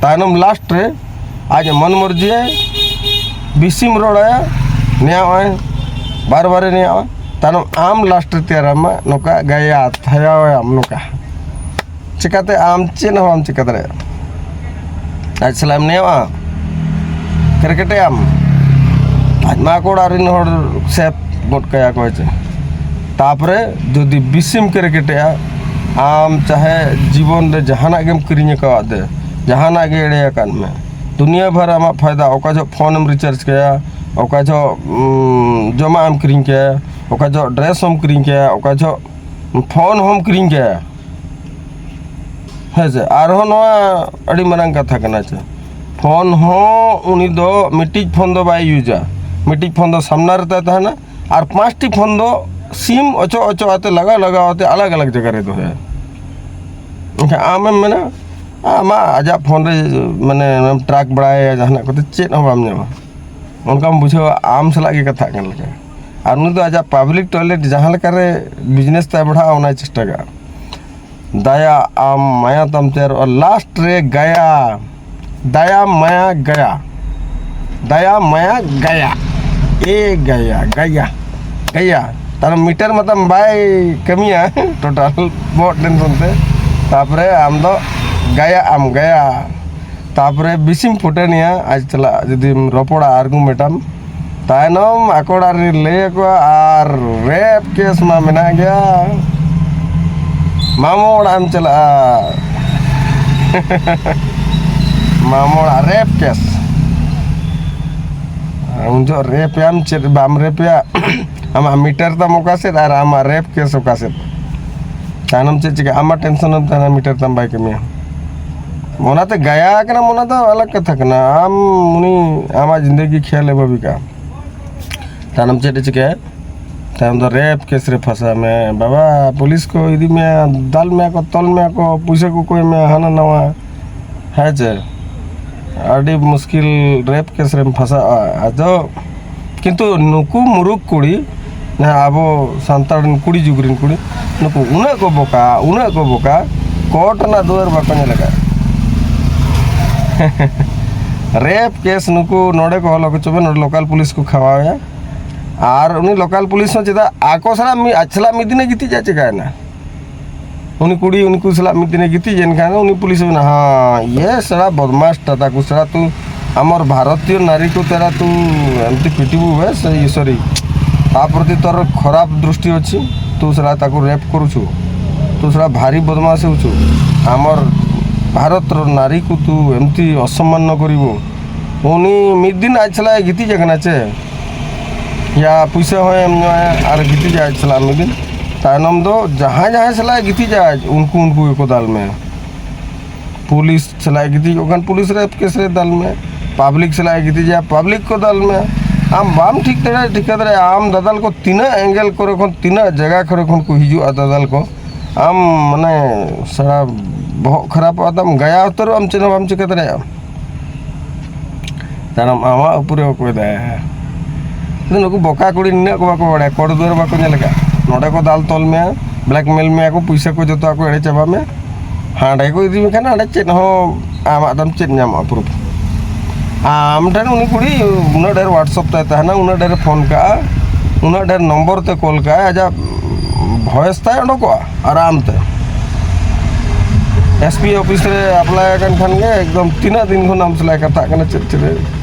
ᱛᱟᱭᱱᱚᱢ ᱞᱟᱥᱴ ᱨᱮ ᱟᱡ ᱢᱚᱱ ᱢᱚᱨᱡᱤ ᱵᱤᱥᱤᱢ ᱨᱚᱲᱟᱭᱟ, ᱱᱮᱭᱟᱣᱟᱭ, ᱵᱟᱨ ᱵᱟᱨᱮ ᱱᱮᱭᱟᱣᱟ᱾ ᱛᱟᱭᱱᱚᱢ ᱟᱢ ᱞᱟᱥᱴ ᱨᱮ ᱛᱮᱭᱟᱨᱟᱢᱟ ᱱᱚᱝᱠᱟ ᱜᱟᱭᱟ, ᱛᱷᱟᱭᱟᱣᱟᱭᱟᱢ ᱱᱚᱝᱠᱟ᱾ ᱪᱮᱠᱟᱛᱮ ᱟᱢ ᱪᱮᱫ ᱦᱚᱸ ᱵᱟᱢ ᱪᱮᱠᱟ ᱫᱟᱲᱮᱭᱟᱜᱼᱟ᱾ ᱟᱡ ᱥᱟᱞᱟᱜ ᱮᱢ ᱱᱮᱭᱟᱣᱟ, ᱠᱨᱤᱠᱮᱴᱮᱭᱟᱢ, ᱟᱡ ᱢᱟ ᱟᱠᱚ ᱚᱲᱟᱜ ᱨᱮᱱ ᱦᱚᱲ ᱥᱮᱯ ᱜᱚᱫ ᱠᱟᱭᱟ ᱠᱚ ᱦᱮᱸᱪᱮ᱾ ᱛᱟᱯᱚᱨᱮ ᱡᱩᱫᱤ ᱵᱤᱥᱤᱢ ᱠᱨᱤᱠᱮᱴᱮᱜᱼᱟ, ᱟᱢ ᱪᱟᱦᱮ ᱡᱤᱵᱚᱱ ᱨᱮ ᱡᱟᱦᱟᱱᱟᱜ ᱜᱮᱢ ᱠᱤᱨᱤᱧ ᱟᱠᱟᱣᱟᱫ ᱫᱮ, ᱡᱟᱦᱟᱱᱟᱜ ᱜᱮ ᱮᱲᱮ ᱟᱠᱟᱫ ᱢᱮ, ᱫᱩᱱᱤᱭᱟᱹ ᱵᱷᱟᱨ ᱟᱢᱟᱜ ᱯᱷᱟᱭᱫᱟ, ᱚᱠᱟ ᱡᱚᱦᱚᱜ ᱯᱷᱳᱱ ᱮᱢ ᱨᱤᱪᱟᱨᱡᱽ ᱠᱟᱭᱟ, ᱚᱠᱟ ᱡᱚᱦᱚᱜ, ᱩᱸ, ᱡᱚᱢᱟᱜ ᱮᱢ ᱠᱤᱨᱤᱧ ᱠᱟᱭᱟ, ᱚᱠᱟ ᱡᱚᱦᱚᱜ ᱰᱨᱮᱥ ᱦᱚᱸᱢ ᱠᱤᱨᱤᱧ ᱠᱟᱭᱟ, ᱚᱠᱟ ᱡᱚᱦᱚᱜ ᱯᱷᱳᱱ ᱦᱚᱸᱢ ᱠᱤᱨᱤᱧ ᱠᱟᱭᱟ᱾ ᱦᱮᱸ ᱥᱮ, ᱟᱨᱦᱚᱸ ᱱᱚᱣᱟ ᱟᱹᱰᱤ ᱢᱟᱨᱟᱝ ᱠᱟᱛᱷᱟ ᱠᱟᱱᱟ ᱪᱮ, ᱯᱷᱳᱱ ᱦᱚᱸ ᱩᱱᱤ ᱫᱚ ᱢᱤᱫᱴᱤᱡ ᱯᱷᱳᱱ ᱫᱚ ᱵᱟᱭ ᱤᱭᱩᱡᱟ, ᱢᱤᱫᱴᱤᱡ ᱯᱷᱳᱱ ᱫᱚ ᱥᱟᱢᱱᱟ ᱨᱮ ᱛᱟᱭ ᱛᱟᱦᱮᱱᱟ, ᱟᱨ ᱯᱟᱸᱪᱴᱤ ᱯᱷᱳᱱ ᱫᱚ ᱥᱤᱢ ᱚᱪᱚᱜ ᱚᱪᱚᱜ ᱟᱛᱮ, ᱞᱟᱜᱟᱣ ᱞᱟᱜᱟᱣ ᱟᱛᱮ ᱟᱞᱟᱜᱽ ᱟᱞᱟᱜᱽ ᱡᱟᱭᱜᱟ ᱨᱮ ᱫᱚᱦᱚᱭᱟ᱾ ᱮᱱᱠᱷᱟᱱ ᱟᱢᱮᱢ ᱢᱮᱱᱟ, ᱟᱢᱟᱜ ᱟᱡᱟᱜ ᱯᱷᱳᱱ ᱨᱮ ᱢᱟᱱᱮ ᱴᱨᱟᱠ ᱵᱟᱲᱟᱭᱟ ᱡᱟᱦᱟᱱᱟᱜ ᱠᱚᱛᱮ, ᱪᱮᱫ ᱦᱚᱸ ᱵᱟᱢ ᱧᱟᱢᱟ, ᱚᱱᱠᱟᱢ ᱵᱩᱡᱷᱟᱹᱣᱟ ᱟᱢ ᱥᱟᱞᱟᱜ ᱜᱮ ᱠᱟᱛᱷᱟᱜ ᱠᱟᱱ ᱞᱮᱠᱟ᱾ ᱟᱨ ᱩᱱᱤ ᱫᱚ ᱟᱡᱟᱜ ᱯᱟᱵᱽᱞᱤᱠ ᱴᱚᱭᱞᱮᱴ ᱡᱟᱦᱟᱸ ᱞᱮᱠᱟᱨᱮ ᱵᱤᱡᱽᱱᱮᱥ ᱛᱟᱭ ᱵᱟᱲᱦᱟᱜᱼᱟ, ᱚᱱᱟᱭ ᱪᱮᱥᱴᱟ ᱠᱟᱜᱼᱟ᱾ ᱫᱟᱭᱟ ᱟᱢ ᱢᱟᱭᱟ ᱛᱟᱢ ᱛᱮᱭᱟᱨᱚᱜᱼᱟ, ᱞᱟᱥᱴ ᱨᱮ ᱜᱟᱭᱟ᱾ ᱫᱟᱭᱟ ᱢᱟᱭᱟ ᱜᱟᱭᱟ, ᱫᱟᱭᱟ ᱢᱟᱭᱟ ᱜᱟᱭᱟ, ᱮ ᱜᱟᱭᱟ, ᱜᱟᱭᱟ, ᱜᱟᱭᱟ᱾ ᱛᱟᱨ ᱢᱤᱴᱟᱨ ᱢᱟᱛᱟᱢ ᱵᱟᱭ ᱠᱟᱹᱢᱤᱭᱟ ᱴᱳᱴᱟᱞ ᱵᱚᱦᱚᱜ ᱴᱮᱱᱥᱚᱱ ᱛᱮ᱾ ᱛᱟᱯᱚᱨᱮ ᱟᱢ ᱫᱚ ᱜᱟᱭᱟ ᱟᱢ ᱜᱟᱭᱟ᱾ ᱛᱟᱯᱚᱨᱮ ᱵᱮᱥᱤᱢ ᱯᱷᱩᱴᱟᱹᱱᱤᱭᱟ, ᱟᱡ ᱪᱟᱞᱟᱜ ᱡᱩᱫᱤᱢ ᱨᱚᱯᱚᱲᱟ, ᱟᱨᱜᱩᱢᱮᱱᱴᱟᱢ, ᱛᱟᱭᱱᱚᱢ ᱟᱠᱚ ᱚᱲᱟᱜ ᱨᱮ ᱞᱟᱹᱭ ᱟᱠᱚᱣᱟ, ᱟᱨ ᱨᱮᱯ ᱠᱮᱥ ᱢᱟ ᱢᱮᱱᱟᱜ ᱜᱮᱭᱟ᱾ ᱢᱟᱢᱚ ᱚᱲᱟᱜ ᱮᱢ ᱪᱟᱞᱟᱜᱼᱟ᱾ ᱢᱟᱢᱚ ᱚᱲᱟᱜ ᱨᱮᱯ ᱠᱮᱥ᱾ ᱩᱱ ᱡᱚᱦᱚᱜ ᱨᱮᱯᱮᱭᱟᱢ ᱪᱮᱫ ᱵᱟᱢ ᱨᱮᱯᱮᱭᱟ? ᱟᱢᱟᱜ ᱢᱤᱴᱟᱨ ᱛᱟᱢ ᱚᱠᱟ ᱥᱮᱫ ᱟᱨ ᱟᱢᱟᱜ ᱨᱮᱯ ᱠᱮᱥ ᱚᱠᱟ ᱥᱮᱫ? ᱛᱟᱭᱱᱚᱢ ᱪᱮᱫ ᱪᱤᱠᱟᱹ? ᱟᱢᱟᱜ ᱴᱮᱱᱥᱚᱱ ᱮᱢ ᱛᱟᱦᱮᱱᱟ, ᱢᱤᱴᱟᱨ ᱛᱟᱢ ᱵᱟᱭ ᱠᱟᱹᱢᱤᱭᱟ᱾ ᱚᱱᱟᱛᱮ ᱜᱟᱭᱟ ᱠᱟᱱᱟᱢ, ᱚᱱᱟ ᱫᱚ ᱟᱞᱟᱜᱽ ᱠᱟᱛᱷᱟ ᱠᱟᱱᱟ᱾ ᱟᱢ ᱩᱱᱤ ᱟᱢᱟᱜ ᱡᱤᱱᱫᱮᱜᱤ ᱠᱷᱮᱞ ᱮ ᱵᱷᱟᱹᱵᱤ ᱠᱟᱜᱼᱟ᱾ ᱛᱟᱭᱱᱚᱢ ᱪᱮᱫ ᱮ ᱪᱤᱠᱟᱹᱭᱟ? ᱛᱟᱭᱚᱢ ᱫᱚ ᱨᱮᱯ ᱠᱮᱥ ᱨᱮ ᱯᱷᱟᱸᱥᱟ ᱢᱮ ᱵᱟᱵᱟ, ᱯᱩᱞᱤᱥ ᱠᱚ ᱤᱫᱤ ᱢᱮᱭᱟ, ᱫᱟᱞ ᱢᱮᱭᱟ ᱠᱚ, ᱛᱚᱞ ᱢᱮᱭᱟ ᱠᱚ, ᱯᱩᱭᱥᱟᱹ ᱠᱚ ᱠᱚᱭ ᱢᱮᱭᱟ, ᱦᱟᱱᱟ ᱱᱟᱣᱟ᱾ ᱦᱮᱸ ᱪᱮ? ᱟᱹᱰᱤ ᱢᱩᱥᱠᱤᱞ ᱨᱮᱯ ᱠᱮᱥ ᱨᱮᱢ ᱯᱷᱟᱸᱥᱟᱜᱼᱟ᱾ ᱟᱫᱚ ᱠᱤᱱᱛᱩ ᱱᱩᱠᱩ ᱢᱩᱨᱩᱠ ᱠᱩᱲᱤ, ᱡᱟᱦᱟᱸ ᱟᱵᱚ ᱥᱟᱱᱛᱟᱲ ᱨᱮᱱ ᱠᱩᱲᱤ ᱡᱩᱜᱽ ᱨᱮᱱ ᱠᱩᱲᱤ, ᱱᱩᱠᱩ ᱩᱱᱟᱹᱜ ᱠᱚ ᱵᱚᱠᱟ, ᱩᱱᱟᱹᱜ ᱠᱚ ᱵᱚᱠᱟ, ᱠᱳᱨᱴ ᱨᱮᱱᱟᱜ ᱫᱩᱣᱟᱹᱨ ᱵᱟᱠᱚ ᱧᱮᱞ ᱟᱠᱟᱫ᱾ ᱨᱮᱯ ᱠᱮᱥ ᱱᱩᱠᱩ ᱱᱚᱰᱮ ᱠᱚ ᱦᱚᱞᱚ ᱦᱚᱪᱚ ᱢᱮ, ᱱᱚᱰᱮ ᱞᱳᱠᱟᱞ ᱯᱩᱞᱤᱥ ᱠᱚ ᱠᱷᱟᱣᱟᱣᱮᱭᱟ᱾ ᱟᱨ ᱩᱱᱤ ᱞᱳᱠᱟᱞ ᱯᱩᱞᱤᱥ ᱦᱚᱸ ᱪᱮᱫᱟᱜ ᱟᱠᱚ ᱥᱟᱞᱟᱜ ᱢᱤᱫ, ᱟᱡ ᱥᱟᱞᱟᱜ ᱢᱤᱫ ᱫᱤᱱᱮ ᱜᱤᱛᱤᱡᱟ, ᱪᱮᱠᱟᱭᱮᱱᱟ? ᱩᱱᱤ ᱠᱩᱲᱤ ᱩᱱᱠᱩ ᱥᱟᱞᱟᱜ ᱢᱤᱫ ᱫᱤᱱᱮ ᱜᱤᱛᱤᱡ ᱮᱱ ᱠᱷᱟᱱ ᱩᱱᱤ ᱯᱩᱞᱤᱥ ᱢᱮᱱᱟ, ᱦᱮᱸ, ᱤᱭᱮ ᱥᱟᱲᱟ ᱵᱚᱫᱢᱟᱥ ᱴᱟ ᱛᱟᱠᱚ ᱥᱟᱲᱟ ᱛᱩ ᱟᱢᱚᱨ ᱵᱷᱟᱨᱚᱛᱤᱭᱚ ᱱᱟᱨᱤ ᱠᱚ ᱛᱮᱨᱟ ᱛᱩ ᱮᱢᱛᱤ ᱯᱤᱴᱤᱵᱩ ᱵᱮᱥ, ᱤᱭᱮ, ᱥᱚᱨᱤ, ᱛᱟ ᱯᱨᱚᱛᱤ ᱛᱚᱨ ᱠᱷᱚᱨᱟᱯ ᱫᱨᱤᱥᱴᱤ ᱚᱪᱷᱤ, ᱛᱩ ᱥᱟᱲᱟ ᱛᱟᱠᱚ ᱨᱮᱯ କରୁଛୁ, ᱛᱩ ᱥᱟᱲᱟ ଭାରି ବଦମାସ ହେଉଛୁ, ଆମର ଭାରତର ନାରୀକୁ ତୁ ଏମିତି ଅସମ୍ମାନ କରିବୁ। ᱩᱱᱤ ᱢᱤᱫ ᱫᱤᱱ ᱟᱡ ᱥᱟᱞᱟᱜ ᱮ ᱜᱤᱛᱤᱡ ᱟᱠᱟᱱᱟ ᱪᱮ? ᱭᱟ ᱯᱩᱭᱥᱟᱹ ᱦᱚᱸᱭ ᱮᱢ ᱧᱚᱜᱼᱟ ᱟᱨ ᱜᱤᱛᱤᱡ ᱟᱡ ᱥᱟᱞᱟᱜ ᱢᱤᱫ ᱫᱤᱱ᱾ ᱛᱟᱭᱱᱚᱢ ᱫᱚ ᱡᱟᱦᱟᱸᱭ ᱡᱟᱦᱟᱸᱭ ᱥᱟᱞᱟᱜ ᱮ ᱜᱤᱛᱤᱡᱟ ᱟᱡ, ᱩᱱᱠᱩ ᱩᱱᱠᱩ ᱜᱮᱠᱚ ᱫᱟᱞ ᱢᱮᱭᱟ᱾ ᱯᱩᱞᱤᱥ ᱥᱟᱞᱟᱜ ᱮ ᱜᱤᱛᱤᱡᱚᱜ ᱠᱷᱟᱱ ᱯᱩᱞᱤᱥ ᱨᱮᱯ ᱠᱮᱥ ᱨᱮ ᱫᱟᱞ ᱢᱮᱭᱟ᱾ ᱯᱟᱵᱽᱞᱤᱠ ᱥᱟᱞᱟᱜ ᱮ ᱜᱤᱛᱤᱡᱟ, ᱯᱟᱵᱽᱞᱤᱠ ᱠᱚ ᱫᱟᱞ ᱢᱮᱭᱟ᱾ ᱟᱢ ᱵᱟᱢ ᱴᱷᱤᱠ ᱫᱟᱲᱮᱭᱟᱜᱼᱟ, ᱴᱷᱤᱠᱟᱹ ᱫᱟᱲᱮᱭᱟᱜᱼᱟ᱾ ᱟᱢ ᱫᱟᱫᱟᱞ ᱠᱚ ᱛᱤᱱᱟᱹᱜ ᱮᱝᱜᱮᱞ ᱠᱚᱨᱮ ᱠᱷᱚᱱ, ᱛᱤᱱᱟᱹᱜ ᱡᱟᱭᱜᱟ ᱠᱚᱨᱮ ᱠᱷᱚᱱ ᱠᱚ ᱦᱤᱡᱩᱜᱼᱟ ᱫᱟᱫᱟᱞ ᱠᱚ᱾ ᱟᱢ ᱢᱟᱱᱮ ᱥᱟᱨᱟ ᱵᱚᱦᱚᱜ ᱠᱷᱟᱨᱟᱯᱚᱜᱼᱟ ᱛᱟᱢ, ᱜᱟᱭᱟ ᱩᱛᱟᱹᱨᱚᱜ ᱟᱢ, ᱪᱮᱫ ᱦᱚᱸ ᱵᱟᱢ ᱪᱤᱠᱟᱹ ᱫᱟᱲᱮᱭᱟᱜᱼᱟ᱾ ᱛᱟᱭᱱᱚᱢ ᱟᱢᱟᱜ ᱩᱯᱨᱮ ᱚᱠᱚᱭ ᱫᱟᱭ? ᱱᱩᱠᱩ ᱵᱚᱠᱟ ᱠᱩᱲᱤ ᱱᱤᱱᱟᱹᱜ ᱠᱚ ᱵᱟᱠᱚ ᱵᱟᱲᱟᱭᱟ, ᱠᱚᱲ ᱫᱩᱣᱟᱹᱨ ᱵᱟᱠᱚ ᱧᱮᱞ ᱟᱠᱟᱫ᱾ ᱱᱚᱰᱮ ᱠᱚ ᱫᱟᱞ ᱛᱚᱞ ᱢᱮᱭᱟ, ᱵᱞᱮᱠᱢᱮᱞ ᱢᱮᱭᱟ ᱠᱚ, ᱯᱩᱭᱥᱟᱹ ᱠᱚ ᱡᱚᱛᱚ ᱟᱠᱚ ᱮᱲᱮ ᱪᱟᱵᱟ ᱢᱮ᱾ ᱦᱟᱸᱰᱮ ᱠᱚ ᱤᱫᱤ ᱢᱮᱠᱷᱟᱱ ᱦᱟᱸᱰᱮ ᱪᱮᱫ ᱦᱚᱸ ᱟᱢᱟᱜ ᱫᱚᱢ ᱪᱮᱫ ᱧᱟᱢᱚᱜᱼᱟ ᱯᱨᱩᱯ᱾ ᱟᱢ ᱴᱷᱮᱱ ᱩᱱᱤ ᱠᱩᱲᱤ ᱩᱱᱟᱹᱜ ᱰᱷᱮᱨ WhatsApp ᱛᱟᱭ ᱛᱟᱦᱮᱱᱟ, ᱩᱱᱟᱹᱜ ᱰᱷᱮᱨ ᱯᱷᱳᱱ ᱠᱟᱜᱼᱟ, ᱩᱱᱟᱹᱜ ᱰᱷᱮᱨ ᱱᱚᱢᱵᱚᱨ ᱛᱮ ᱠᱚᱞ ᱠᱟᱜᱼᱟᱭ, ᱟᱡᱟᱜ ᱵᱷᱚᱭᱮᱥ ᱛᱟᱭ ᱚᱰᱚᱠᱚᱜᱼᱟ ᱟᱨᱟᱢ ᱛᱮ᱾ ᱮᱥ ᱯᱤ ᱚᱯᱷᱤᱥ ᱨᱮ ᱟᱯᱞᱟᱭ ᱟᱠᱟᱱ ᱠᱷᱟᱱ ᱜᱮ ᱮᱠᱫᱚᱢ ᱛᱤᱱᱟᱹᱜ ᱫᱤᱱ ᱠᱷᱚᱱ ᱟᱢ ᱥᱟᱞᱟᱜ ᱠᱟᱛᱷᱟᱜ ᱠᱟᱱᱟ, ᱪᱮᱫ ᱪᱮᱫ᱾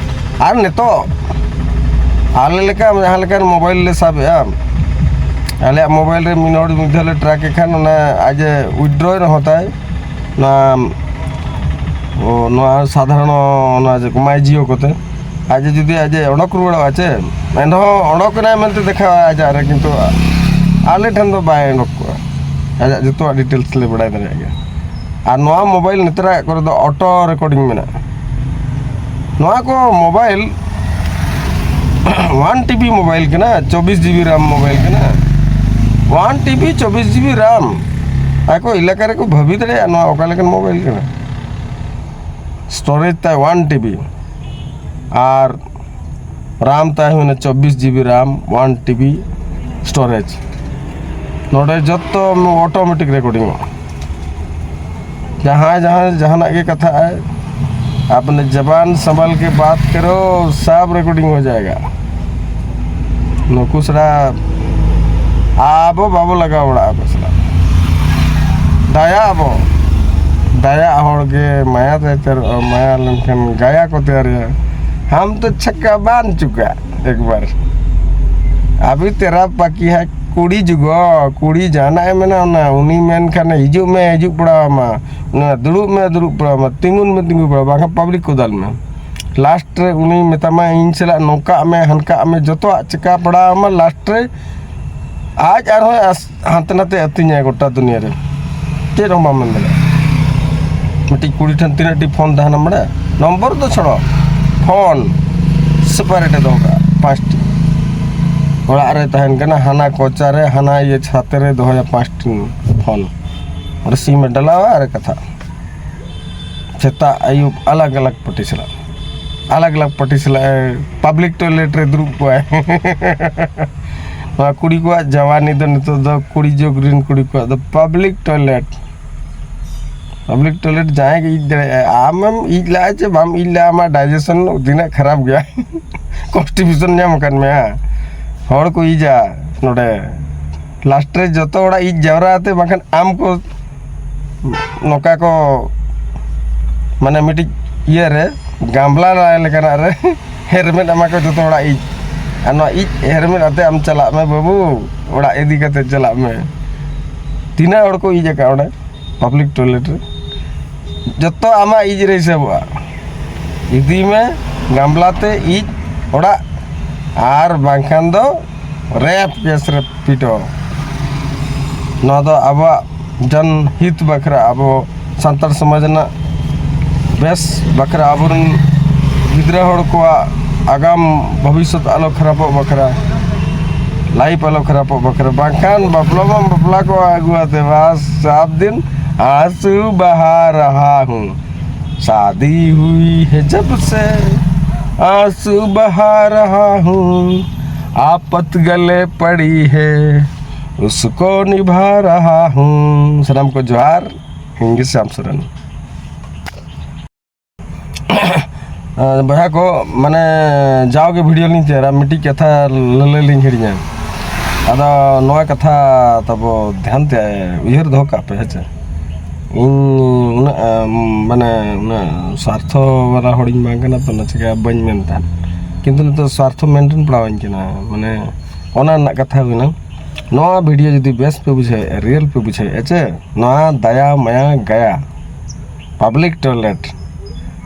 ᱟᱨ ᱱᱤᱛᱚᱜ ᱟᱞᱮ ᱞᱮᱠᱟ ᱡᱟᱦᱟᱸ ᱞᱮᱠᱟᱱ ᱢᱳᱵᱟᱭᱤᱞ ᱞᱮ ᱥᱟᱵ ᱮᱫᱼᱟ, ᱟᱞᱮᱭᱟᱜ ᱢᱳᱵᱟᱭᱤᱞ ᱨᱮ ᱢᱤᱫ ᱦᱚᱲ ᱢᱤᱫ ᱫᱷᱟᱣ ᱞᱮ ᱴᱨᱮᱠ ᱮ ᱠᱷᱟᱱ, ᱚᱱᱟ ᱟᱡ ᱮ ᱩᱭᱤᱰᱨᱚᱭ ᱨᱮᱦᱚᱸ ᱛᱟᱭ, ᱚᱱᱟ, ᱚ, ᱱᱚᱣᱟ ᱥᱟᱫᱷᱟᱨᱚᱱ, ᱚᱱᱟ ᱡᱮ ᱢᱟᱭ ᱡᱤᱭᱳ ᱠᱚᱛᱮ, ᱟᱡ ᱮ ᱡᱩᱫᱤ ᱟᱡ ᱮ ᱚᱰᱚᱠ ᱨᱩᱣᱟᱹᱲᱚᱜᱼᱟ ᱪᱮ, ᱮᱱᱦᱚᱸ ᱚᱰᱚᱠ ᱮᱱᱟᱭ ᱢᱮᱱᱛᱮ ᱫᱮᱠᱷᱟᱣᱟ ᱟᱡᱟᱜ ᱨᱮ, ᱠᱤᱱᱛᱩ ᱟᱞᱮ ᱴᱷᱮᱱ ᱫᱚ ᱵᱟᱭ ᱚᱰᱚᱠ ᱠᱚᱜᱼᱟ᱾ ᱟᱡᱟᱜ ᱡᱚᱛᱚᱣᱟᱜ ᱰᱤᱴᱮᱞᱥ ᱞᱮ ᱵᱟᱲᱟᱭ ᱫᱟᱲᱮᱭᱟᱜ ᱜᱮᱭᱟ᱾ ᱟᱨ ᱱᱚᱣᱟ ᱢᱳᱵᱟᱭᱤᱞ ᱱᱮᱛᱟᱨᱟᱜ ᱠᱚᱨᱮ ᱫᱚ ᱚᱴᱳ ᱨᱮᱠᱚᱨᱰᱤᱝ ᱢᱮᱱᱟᱜᱼᱟ᱾ ᱱᱚᱣᱟ ᱠᱚ mobile one T B mobile ᱠᱟᱱᱟ, ᱪᱚᱵᱵᱤᱥ ᱡᱤ ᱵᱤ ᱨᱟᱢ ᱢᱳᱵᱟᱭᱤᱞ ᱠᱟᱱᱟ᱾ ᱚᱣᱟᱱ ᱴᱤ ᱵᱤ, ᱪᱚᱵᱵᱤᱥ ᱡᱤ ᱵᱤ ᱨᱟᱢ᱾ ᱟᱠᱚ ᱮᱞᱟᱠᱟ ᱨᱮᱠᱚ ᱵᱷᱟᱹᱵᱤ ᱫᱟᱲᱮᱭᱟᱜᱼᱟ ᱱᱚᱣᱟ ᱚᱠᱟ ᱞᱮᱠᱟᱱ ᱢᱳᱵᱟᱭᱤᱞ ᱠᱟᱱᱟ᱾ ᱥᱴᱳᱨᱮᱡᱽ ᱛᱟᱭ one T B R Ram ᱛᱟᱭ ᱦᱩᱭᱱᱟ ᱪᱚᱵᱵᱤᱥ G B Ram, one T B storage. ᱱᱚᱰᱮ ᱡᱚᱛᱚ ᱚᱴᱳᱢᱮᱴᱤᱠ ᱨᱮᱠᱚᱨᱰᱤᱝᱚᱜᱼᱟ᱾ ᱡᱟᱦᱟᱸᱭ ᱡᱟᱦᱟᱸᱭ ᱡᱟᱦᱟᱱᱟᱜ ᱜᱮ ᱠᱟᱛᱷᱟᱜ ᱟᱭ, ᱟᱯᱱᱮ ᱡᱟᱵᱟᱱ ᱥᱟᱢᱵᱷᱟᱞ ᱠᱮ ᱵᱟᱛ ᱠᱟᱨᱳ, ᱥᱟᱵ ᱨᱮᱠᱚᱨᱰᱤᱝ ᱦᱳ ᱡᱟᱭᱮᱜᱟ᱾ ᱱᱩᱠᱩ ᱥᱟᱞᱟᱜ ᱟᱵᱚ ᱵᱟᱵᱚ ᱞᱟᱜᱟᱣ ᱵᱟᱲᱟᱜᱼᱟ, ᱩᱱᱠᱩ ᱥᱟᱞᱟᱜ᱾ ᱫᱟᱭᱟ ᱟᱵᱚ, ᱫᱟᱭᱟ ᱦᱚᱲ ᱜᱮ ᱢᱟᱭᱟ ᱛᱮ ᱛᱮᱨᱚᱜᱼᱟ, ᱢᱟᱭᱟ ᱞᱮᱱᱠᱷᱟᱱ ᱜᱟᱭᱟ ᱠᱚ ᱛᱮᱭᱟᱨᱮᱭᱟ᱾ ᱦᱟᱢ ᱛᱚ ᱪᱷᱟᱠᱟ ᱵᱟᱱ ᱪᱩᱠᱟ ᱮᱠᱵᱟᱨ᱾ ᱟᱵᱷᱤ ᱛᱮᱨᱟ ᱵᱟᱠᱤ ᱦᱟᱭ ᱠᱩᱲᱤ ᱡᱩᱜᱚ, ᱠᱩᱲᱤ ᱡᱟᱦᱟᱱᱟᱜ ᱮ ᱢᱮᱱᱟ ᱚᱱᱟ, ᱩᱱᱤ ᱢᱮᱱᱠᱷᱟᱱ ᱦᱤᱡᱩᱜ ᱢᱮ, ᱦᱤᱡᱩᱜ ᱯᱟᱲᱟᱣ ᱟᱢᱟ, ᱚᱱᱟ ᱫᱩᱲᱩᱵ ᱢᱮ, ᱫᱩᱲᱩᱵ ᱯᱟᱲᱟᱣ ᱟᱢᱟ, ᱛᱤᱸᱜᱩᱱ ᱢᱮ, ᱛᱤᱸᱜᱩ ᱯᱟᱲᱟᱣ ᱟᱢᱟ, ᱵᱟᱝᱠᱷᱟᱱ ᱯᱟᱵᱽᱞᱤᱠ ᱠᱚ ᱫᱟᱞ ᱢᱮ᱾ ᱞᱟᱥᱴ ᱨᱮ ᱩᱱᱤ ᱢᱮᱛᱟᱢᱟ, "ᱤᱧ ᱥᱟᱞᱟᱜ ᱱᱚᱝᱠᱟᱜ ᱢᱮ, ᱦᱟᱱᱠᱟᱜ ᱢᱮ", ᱡᱚᱛᱚᱣᱟᱜ ᱪᱮᱠᱟ ᱯᱟᱲᱟᱣ ᱟᱢᱟ᱾ ᱞᱟᱥᱴ ᱨᱮ ᱟᱡ ᱟᱨᱦᱚᱸ ᱟᱥ-, ᱦᱟᱱᱛᱮ ᱱᱟᱛᱮ ᱟᱹᱛᱤᱧᱟᱭ ᱜᱚᱴᱟ ᱫᱩᱱᱤᱭᱟᱹ ᱨᱮ᱾ ᱪᱮᱫ ᱦᱚᱸ ᱵᱟᱢ ᱢᱮᱱ ᱫᱟᱲᱮᱭᱟᱜᱼᱟ᱾ ᱢᱤᱫᱴᱤᱡ ᱠᱩᱲᱤ ᱴᱷᱮᱱ ᱛᱤᱱᱟᱹᱜ ᱴᱤ ᱯᱷᱳᱱ ᱛᱟᱦᱮᱱᱟ ᱵᱟᱲᱟᱭᱟ? ᱱᱚᱢᱵᱚᱨ ᱫᱚ ᱪᱷᱟᱲᱟ, ᱯᱷᱳᱱ ᱥᱮᱯᱟᱨᱮᱴ ᱮ ᱫᱚᱦᱚ ᱠᱟᱜᱼᱟ, ᱯᱟᱸᱪᱴᱤ᱾ ᱚᱲᱟᱜ ᱨᱮ ᱛᱟᱦᱮᱱ ᱠᱟᱱᱟ, ᱦᱟᱱᱟ ᱠᱚᱪᱟ ᱨᱮ, ᱦᱟᱱᱟ ᱤᱭᱟᱹ ᱪᱷᱟᱛᱮ ᱨᱮ ᱫᱚᱦᱚᱭᱟ ᱯᱟᱸᱪᱴᱤ ᱯᱷᱳᱱ᱾ ᱚᱸᱰᱮ ᱥᱤᱢ ᱮ ᱰᱟᱞᱟᱣᱟ ᱟᱨ ᱮ ᱠᱟᱛᱷᱟᱜᱼᱟ᱾ ᱥᱮᱛᱟᱜ ᱟᱹᱭᱩᱵ ᱟᱞᱟᱜᱽ ᱟᱞᱟᱜᱽ ᱯᱟᱹᱴᱤ ᱥᱟᱞᱟᱜ, ᱟᱞᱟᱜᱽ ᱟᱞᱟᱜᱽ ᱯᱟᱹᱴᱤ ᱥᱟᱞᱟᱜ ᱮ ᱯᱟᱵᱽᱞᱤᱠ ᱴᱚᱭᱞᱮᱴ ᱨᱮ ᱫᱩᱲᱩᱵ ᱠᱚᱜᱼᱟᱭ᱾ ᱱᱚᱣᱟ ᱠᱩᱲᱤ ᱠᱚᱣᱟᱜ ᱡᱟᱣᱟᱱᱤ ᱫᱚ ᱱᱤᱛᱚᱜ ᱫᱚ ᱠᱩᱲᱤ ᱡᱩᱜᱽ ᱨᱮᱱ ᱠᱩᱲᱤ ᱠᱚᱣᱟᱜ ᱫᱚ ᱯᱟᱵᱽᱞᱤᱠ ᱴᱚᱭᱞᱮᱴ᱾ ᱯᱟᱵᱽᱞᱤᱠ ᱴᱚᱭᱞᱮᱴ ᱡᱟᱦᱟᱸᱭ ᱜᱮ ᱤᱡ ᱫᱟᱲᱮᱭᱟᱜᱼᱟ᱾ ᱟᱢᱮᱢ ᱤᱡ ᱞᱟᱜᱼᱟ ᱪᱮ ᱵᱟᱢ ᱤᱡ ᱞᱟᱜᱼᱟ, ᱟᱢᱟᱜ ᱰᱟᱭᱡᱮᱥᱚᱱ ᱛᱤᱱᱟᱹᱜ ᱠᱷᱟᱨᱟᱯ ᱜᱮᱭᱟ, ᱠᱚᱱᱥᱴᱤᱯᱮᱥᱚᱱ ᱧᱟᱢ ᱟᱠᱟᱫ ᱢᱮᱭᱟ, ᱦᱚᱲ ᱠᱚ ᱤᱡᱟ ᱱᱚᱰᱮ᱾ ᱞᱟᱥᱴ ᱨᱮ ᱡᱚᱛᱚ ᱦᱚᱲᱟᱜ ᱤᱡ ᱡᱟᱣᱨᱟ ᱟᱛᱮ, ᱵᱟᱝᱠᱷᱟᱱ ᱟᱢ ᱠᱚ ᱱᱚᱝᱠᱟ ᱠᱚ, ᱢᱟᱱᱮ, ᱢᱤᱫᱴᱤᱡ ᱤᱭᱟᱹ ᱨᱮ, ᱜᱟᱢᱞᱟ ᱞᱮᱠᱟᱱᱟᱜ ᱨᱮ ᱦᱮᱨᱢᱮᱫ ᱟᱢᱟ ᱠᱚ ᱡᱚᱛᱚ ᱦᱚᱲᱟᱜ ᱤᱡ᱾ ᱟᱨ ᱱᱚᱣᱟ ᱤᱡ ᱦᱮᱨᱢᱮᱫ ᱟᱛᱮ ᱟᱢ ᱪᱟᱞᱟᱜ ᱢᱮ ᱵᱟᱹᱵᱩ, ᱚᱲᱟᱜ ᱤᱫᱤ ᱠᱟᱛᱮ ᱪᱟᱞᱟᱜ ᱢᱮ᱾ ᱛᱤᱱᱟᱹᱜ ᱦᱚᱲ ᱠᱚ ᱤᱡ ᱟᱠᱟᱫ ᱚᱸᱰᱮ ᱯᱟᱵᱽᱞᱤᱠ ᱴᱚᱭᱞᱮᱴ ᱨᱮ? ᱡᱚᱛᱚ ᱟᱢᱟᱜ ᱤᱡ ᱨᱮ ᱦᱤᱥᱟᱹᱵᱚᱜᱼᱟ᱾ ᱤᱫᱤ ᱢᱮ ᱜᱟᱢᱞᱟ ᱛᱮ ᱤᱡ ᱚᱲᱟᱜ, ᱟᱨ ᱵᱟᱝᱠᱷᱟᱱ ᱫᱚ ᱨᱮᱯ ᱠᱮᱥ ᱨᱮ ᱯᱤᱴᱚ᱾ ᱱᱚᱣᱟ ᱫᱚ ᱟᱵᱚᱣᱟᱜ ᱡᱚᱱ ᱦᱤᱛ ᱵᱟᱠᱷᱨᱟ, ᱟᱵᱚ ᱥᱟᱱᱛᱟᱲ ᱥᱚᱢᱟᱡᱽ ᱨᱮᱱᱟᱜ ᱵᱮᱥ ᱵᱟᱠᱷᱨᱟ, ᱟᱵᱚᱨᱮᱱ ᱜᱤᱫᱽᱨᱟᱹ ᱦᱚᱲ ᱠᱚᱣᱟᱜ ᱟᱜᱟᱢ ᱵᱷᱚᱵᱤᱥᱥᱚᱛ ᱟᱞᱚ ᱠᱷᱟᱨᱟᱯᱚᱜ ᱵᱟᱠᱷᱨᱟ, ᱞᱟᱭᱤᱯᱷ ᱟᱞᱚ ᱠᱷᱟᱨᱟᱯᱚᱜ ᱵᱟᱠᱷᱨᱟ᱾ ᱵᱟᱝᱠᱷᱟᱱ ᱵᱟᱯᱞᱟ ᱢᱟ ᱵᱟᱯᱞᱟ ᱠᱚ ᱟᱹᱜᱩ ᱟᱛᱮ, ᱵᱟᱥ ᱥᱟᱛ ᱫᱤᱱ ᱟᱸᱥᱩ ᱵᱟᱦᱟ ᱨᱟᱦᱟ ᱦᱩᱸ, ᱥᱟᱫᱤ ᱦᱩᱭ ᱦᱮ ᱡᱟᱵ ᱥᱮ ᱟᱸᱥᱩ ᱵᱟᱦᱟ ᱨᱟᱦᱟ ᱦᱩᱸ, ᱟᱯᱛ ᱜᱟᱞᱮ ᱯᱟᱲᱤ ᱦᱮ ᱩᱥᱠᱚ ᱱᱤᱵᱷᱟ ᱨᱟᱦᱟ ᱦᱩᱸ᱾ ᱥᱟᱱᱟᱢ ᱠᱚ ᱡᱚᱦᱟᱨ, ᱤᱧ ᱜᱮ ᱥᱟᱢ ᱥᱚᱨᱮᱱ᱾ ᱟᱨ ᱵᱚᱭᱦᱟ ᱠᱚ, ᱢᱟᱱᱮ, ᱡᱟᱣᱜᱮ ᱵᱷᱤᱰᱤᱭᱳ ᱞᱤᱧ ᱛᱮᱭᱟᱨᱟ, ᱢᱤᱫᱴᱤᱡ ᱠᱟᱛᱷᱟ ᱞᱟᱹᱞᱟᱹᱭ ᱞᱤᱧ ᱦᱤᱲᱤᱧᱟ᱾ ᱟᱫᱚ ᱱᱚᱣᱟ ᱠᱟᱛᱷᱟ ᱛᱟᱵᱚ ᱫᱷᱮᱭᱟᱱ ᱛᱮ ᱩᱭᱦᱟᱹᱨ ᱫᱚᱦᱚ ᱠᱟᱜ ᱯᱮ, ᱦᱮᱸ ᱪᱮ? ᱤᱧ ᱩᱱᱟᱹᱜ, ᱟᱢ, ᱢᱟᱱᱮ, ᱩᱱᱟᱹᱜ ᱥᱟᱨᱛᱷᱚ ᱵᱟᱞᱟ ᱦᱚᱲᱤᱧ ᱵᱟᱝ ᱠᱟᱱᱟ, ᱛᱚ ᱚᱱᱟ ᱪᱤᱠᱟᱹ ᱵᱟᱹᱧ ᱢᱮᱱ ᱛᱟᱦᱮᱸᱫ᱾ ᱠᱤᱱᱛᱩ ᱱᱤᱛᱚᱜ ᱥᱟᱨᱛᱷᱚ ᱢᱮᱱᱴᱮᱱ ᱯᱟᱲᱟᱣᱟᱹᱧ ᱠᱟᱱᱟ, ᱢᱟᱱᱮ, ᱚᱱᱟ ᱨᱮᱱᱟᱜ ᱠᱟᱛᱷᱟ ᱦᱩᱭᱱᱟ᱾ ᱱᱚᱣᱟ ᱵᱷᱤᱰᱤᱭᱳ ᱡᱩᱫᱤ ᱵᱮᱥ ᱯᱮ ᱵᱩᱡᱷᱟᱹᱣᱮᱫᱼᱟ, ᱨᱤᱭᱮᱞ ᱯᱮ ᱵᱩᱡᱷᱟᱹᱣᱮᱫᱼᱟ ᱪᱮ, ᱱᱚᱣᱟ ᱫᱟᱭᱟ ᱢᱟᱭᱟ ᱜᱟᱭᱟ ᱯᱟᱵᱽᱞᱤᱠ ᱴᱚᱭᱞᱮᱴ,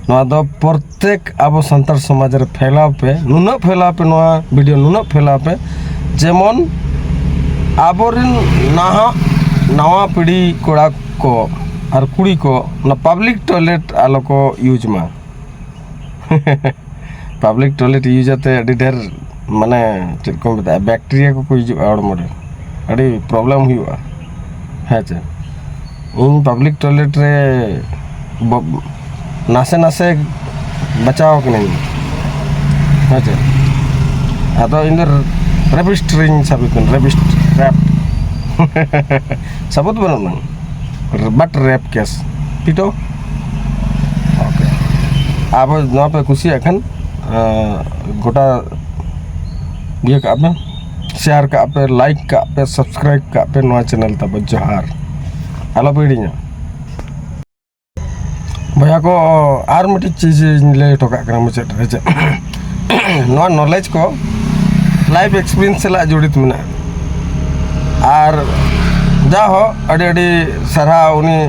ᱱᱚᱣᱟ ᱫᱚ ᱯᱨᱚᱛᱮᱠ ᱟᱵᱚ ᱥᱟᱱᱛᱟᱲ ᱥᱚᱢᱟᱡᱽ ᱨᱮ ᱯᱷᱮᱞᱟᱣ ᱯᱮ, ᱱᱩᱱᱟᱹᱜ ᱯᱷᱮᱞᱟᱣ ᱯᱮ, ᱱᱚᱣᱟ ᱵᱷᱤᱰᱤᱭᱳ ᱱᱩᱱᱟᱹᱜ ᱯᱷᱮᱞᱟᱣ ᱯᱮ, ᱡᱮᱢᱚᱱ ᱟᱵᱚᱨᱮᱱ ᱱᱟᱦᱟᱜ ᱱᱟᱣᱟ ᱯᱤᱲᱦᱤ ᱠᱚᱲᱟ ᱠᱚ ᱟᱨ ᱠᱩᱲᱤ ᱠᱚ ᱚᱱᱟ ᱯᱟᱵᱽᱞᱤᱠ ᱴᱚᱭᱞᱮᱴ ᱟᱞᱚ ᱠᱚ ᱤᱭᱩᱡᱽ ᱢᱟ᱾ ᱯᱟᱵᱽᱞᱤᱠ ᱴᱚᱭᱞᱮᱴ ᱤᱭᱩᱡᱽ ᱟᱛᱮ ᱟᱹᱰᱤ ᱰᱷᱮᱨ, ᱢᱟᱱᱮ, ᱪᱮᱫ ᱠᱚ ᱢᱮᱛᱟᱜᱼᱟ, ᱵᱮᱠᱴᱮᱨᱤᱭᱟ ᱠᱚᱠᱚ ᱦᱤᱡᱩᱜᱼᱟ ᱦᱚᱲᱢᱚ ᱨᱮ, ᱟᱹᱰᱤ ᱯᱨᱚᱵᱞᱮᱢ ᱦᱩᱭᱩᱜᱼᱟ᱾ ᱦᱮᱸ ᱪᱮ? ᱤᱧ ᱯᱟᱵᱽᱞᱤᱠ ᱴᱚᱭᱞᱮᱴ ᱨᱮ ᱵᱚ-, ᱱᱟᱥᱮ ᱱᱟᱥᱮ ᱵᱟᱪᱟᱣ ᱠᱟᱹᱱᱟᱹᱧ᱾ ᱦᱮᱸ ᱪᱮ? ᱟᱫᱚ ᱤᱧ ᱫᱚ ᱨᱮᱯᱤᱥᱴ ᱨᱤᱧ ᱥᱟᱵᱤᱛ ᱠᱟᱱᱟ, ᱨᱮᱯᱤᱥᱴ, ᱨᱮᱯ᱾ ᱥᱟᱵᱩᱛ ᱵᱟᱹᱱᱩᱜ ᱱᱟᱝ᱾ ᱵᱟᱴ ᱨᱮᱯ ᱠᱮᱥ ᱯᱤᱴᱚ᱾ ᱳᱠᱮ, ᱟᱵᱚ ᱱᱚᱣᱟ ᱯᱮ ᱠᱩᱥᱤᱭᱟᱜ ᱠᱷᱟᱱ, ᱟᱸ, ᱜᱚᱴᱟ ᱤᱭᱟᱹ ᱠᱟᱜᱼᱟ ᱯᱮ, ᱥᱮᱭᱟᱨ ᱠᱟᱜ ᱯᱮ, ᱞᱟᱭᱤᱠ ᱠᱟᱜ ᱯᱮ, ᱥᱟᱵᱥᱠᱨᱟᱭᱤᱵ ᱠᱟᱜ ᱯᱮ ᱱᱚᱣᱟ ᱪᱮᱱᱮᱞ ᱛᱟᱵᱚ᱾ ᱡᱚᱦᱟᱨ, ᱟᱞᱚᱯᱮ ᱦᱤᱲᱤᱧᱟ᱾ ᱵᱚᱭᱦᱟ ᱠᱚ, ᱟᱨ ᱢᱤᱫᱴᱤᱡ ᱪᱤᱡᱽ ᱤᱧ ᱞᱟᱹᱭ ᱦᱚᱴᱚ ᱠᱟᱜ ᱠᱟᱱᱟ ᱢᱩᱪᱟᱹᱫ ᱨᱮ, ᱡᱮ ᱱᱚᱣᱟ ᱱᱚᱞᱮᱡᱽ ᱠᱚ ᱞᱟᱭᱤᱯᱷ ᱮᱠᱥᱯᱤᱨᱤᱭᱮᱱᱥ ᱥᱟᱞᱟᱜ ᱡᱚᱲᱤᱛ ᱢᱮᱱᱟᱜᱼᱟ᱾ ᱟᱨ ᱡᱟᱦᱚᱸ ᱟᱹᱰᱤ ᱟᱹᱰᱤ ᱥᱟᱨᱦᱟᱣ ᱩᱱᱤ,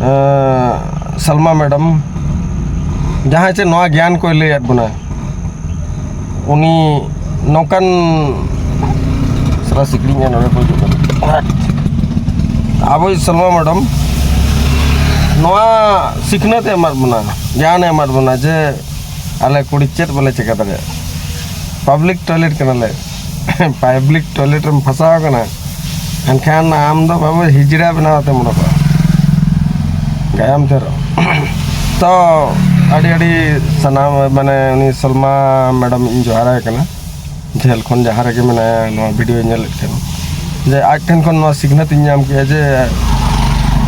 ᱮᱸ, ᱥᱟᱞᱢᱟ ᱢᱮᱰᱟᱢ, ᱡᱟᱦᱟᱸᱭ ᱪᱮ ᱱᱚᱣᱟ ᱜᱮᱭᱟᱱ ᱠᱚᱭ ᱞᱟᱹᱭᱟᱫ ᱵᱚᱱᱟ᱾ ᱩᱱᱤ ᱱᱚᱝᱠᱟᱱ, ᱥᱟᱞᱟ ᱥᱤᱠᱲᱤᱡ ᱧᱮᱞ ᱱᱚᱰᱮ ᱠᱚ ᱦᱤᱡᱩᱜ ᱠᱟᱱᱟ᱾ ᱟᱵᱚᱭᱤᱡ ᱥᱟᱞᱢᱟ ᱢᱮᱰᱟᱢ ᱱᱚᱣᱟ ᱥᱤᱠᱷᱱᱟᱹᱛ ᱮ ᱮᱢᱟᱫ ᱵᱚᱱᱟ, ᱜᱮᱭᱟᱱ ᱮ ᱮᱢᱟᱫ ᱵᱚᱱᱟ ᱡᱮ ᱟᱞᱮ ᱠᱩᱲᱤ ᱪᱮᱫ ᱵᱟᱞᱮ ᱪᱤᱠᱟᱹ ᱫᱟᱲᱮᱭᱟᱜᱼᱟ᱾ ᱯᱟᱵᱽᱞᱤᱠ ᱴᱚᱭᱞᱮᱴ ᱠᱟᱱᱟᱞᱮ᱾ ᱯᱟᱵᱽᱞᱤᱠ ᱴᱚᱭᱞᱮᱴ ᱨᱮᱢ ᱯᱷᱟᱥᱟᱣ ᱟᱠᱟᱱᱟ, ᱮᱱᱠᱷᱟᱱ ᱟᱢ ᱫᱚ ᱵᱟᱹᱵᱩ ᱦᱤᱡᱽᱲᱟ ᱵᱮᱱᱟᱣ ᱛᱮ ᱢᱚᱱᱮ ᱠᱚᱜᱼᱟ᱾ ᱜᱟᱭᱟᱢ ᱛᱮᱨᱚ᱾ ᱛᱚ, ᱟᱹᱰᱤ ᱟᱹᱰᱤ ᱥᱟᱱᱟᱢ, ᱢᱟᱱᱮ, ᱩᱱᱤ ᱥᱚᱞᱢᱟ ᱢᱮᱰᱟᱢ ᱤᱧ ᱡᱚᱦᱟᱨᱟᱭ ᱠᱟᱱᱟ, ᱡᱷᱟᱹᱞ ᱠᱷᱚᱱ ᱡᱟᱦᱟᱸ ᱨᱮᱜᱮ ᱢᱮᱱᱟᱭᱟ, ᱱᱚᱣᱟ ᱵᱷᱤᱰᱤᱭᱳ ᱧᱮᱞᱮᱫ ᱠᱷᱟᱱ, ᱡᱮ ᱟᱡ ᱴᱷᱮᱱ ᱠᱷᱚᱱ ᱱᱚᱣᱟ ᱥᱤᱠᱷᱱᱟᱹᱛ ᱤᱧ ᱧᱟᱢ ᱠᱮᱫᱼᱟ ᱡᱮ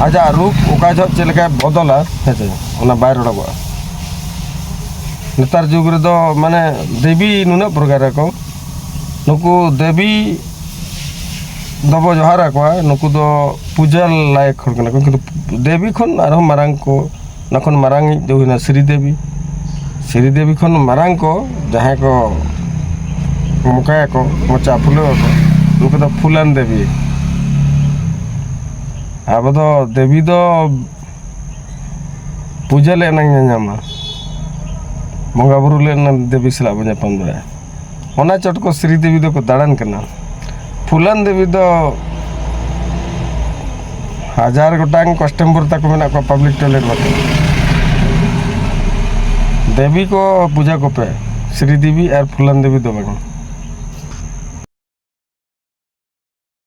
ᱟᱡᱟᱜ ᱨᱩᱯ ᱚᱠᱟ ᱡᱚᱦᱚᱜ ᱪᱮᱫ ᱞᱮᱠᱟᱭ ᱵᱚᱫᱚᱞᱟ, ᱦᱮᱸ ᱥᱮ, ᱚᱱᱟ ᱵᱟᱭ ᱨᱚᱲᱚᱜᱚᱜᱼᱟ᱾ ᱱᱮᱛᱟᱨ ᱡᱩᱜᱽ ᱨᱮᱫᱚ, ᱢᱟᱱᱮ, ᱫᱮᱵᱤ ᱱᱩᱱᱟᱹᱜ ᱯᱨᱚᱠᱟᱨ ᱟᱠᱚ, ᱱᱩᱠᱩ ᱫᱮᱵᱤ ᱫᱚᱵᱚ ᱡᱚᱦᱟᱨ ᱟᱠᱚᱣᱟ, ᱱᱩᱠᱩ ᱫᱚ ᱯᱩᱡᱟᱹ ᱞᱟᱭᱚᱠ ᱦᱚᱲ ᱠᱟᱱᱟ ᱠᱚ, ᱠᱤᱱᱛᱩ ᱫᱮᱵᱤ ᱠᱷᱚᱱ ᱟᱨᱦᱚᱸ ᱢᱟᱨᱟᱝ ᱠᱚ, ᱚᱱᱟ ᱠᱷᱚᱱ ᱢᱟᱨᱟᱝ ᱤᱡ ᱫᱚ ᱦᱩᱭᱱᱟ ᱥᱨᱤ ᱫᱮᱵᱤ᱾ ᱥᱨᱤ ᱫᱮᱵᱤ ᱠᱷᱚᱱ ᱢᱟᱨᱟᱝ ᱠᱚ ᱡᱟᱦᱟᱸᱭ ᱠᱚ ᱢᱚᱠᱟᱭᱟᱠᱚ, ᱢᱚᱪᱟ ᱯᱷᱩᱞᱟᱹᱣ ᱟᱠᱚ, ᱩᱱᱠᱩ ᱫᱚ ᱯᱷᱩᱞᱟᱱ ᱫᱮᱵᱤ᱾ ᱟᱵᱚ ᱫᱚ ᱫᱮᱵᱤ ᱫᱚ ᱯᱩᱡᱟᱹ ᱞᱮ ᱮᱱᱟᱝ ᱧᱟᱧᱟᱢᱟ, ᱵᱚᱸᱜᱟ ᱵᱩᱨᱩ ᱞᱮ ᱮᱱᱟᱝ ᱫᱮᱵᱤ ᱥᱟᱞᱟᱜ ᱵᱚᱱ ᱧᱟᱯᱟᱢ ᱫᱟᱲᱮᱭᱟᱜᱼᱟ᱾ ᱚᱱᱟ ᱪᱚᱴ ᱠᱚ ᱥᱨᱤ ᱫᱮᱵᱤ ᱫᱚᱠᱚ ᱫᱟᱬᱟᱱ ᱠᱟᱱᱟ᱾ ᱯᱷᱩᱞᱟᱱ ᱫᱮᱵᱤ ᱫᱚ ᱦᱟᱡᱟᱨ ᱜᱚᱴᱟᱝ ᱠᱟᱥᱴᱚᱢᱟᱨ ᱛᱟᱠᱚ ᱢᱮᱱᱟᱜ ᱠᱚᱣᱟ ᱯᱟᱵᱽᱞᱤᱠ ᱴᱚᱭᱞᱮᱴ ᱵᱟᱠᱷᱨᱟ᱾ ᱫᱮᱵᱤ ᱠᱚ ᱯᱩᱡᱟᱹ ᱠᱚᱯᱮ, ᱥᱨᱤ ᱫᱮᱵᱤ ᱟᱨ ᱯᱷᱩᱞᱟᱱ ᱫᱮᱵᱤ ᱫᱚ ᱵᱟᱝ᱾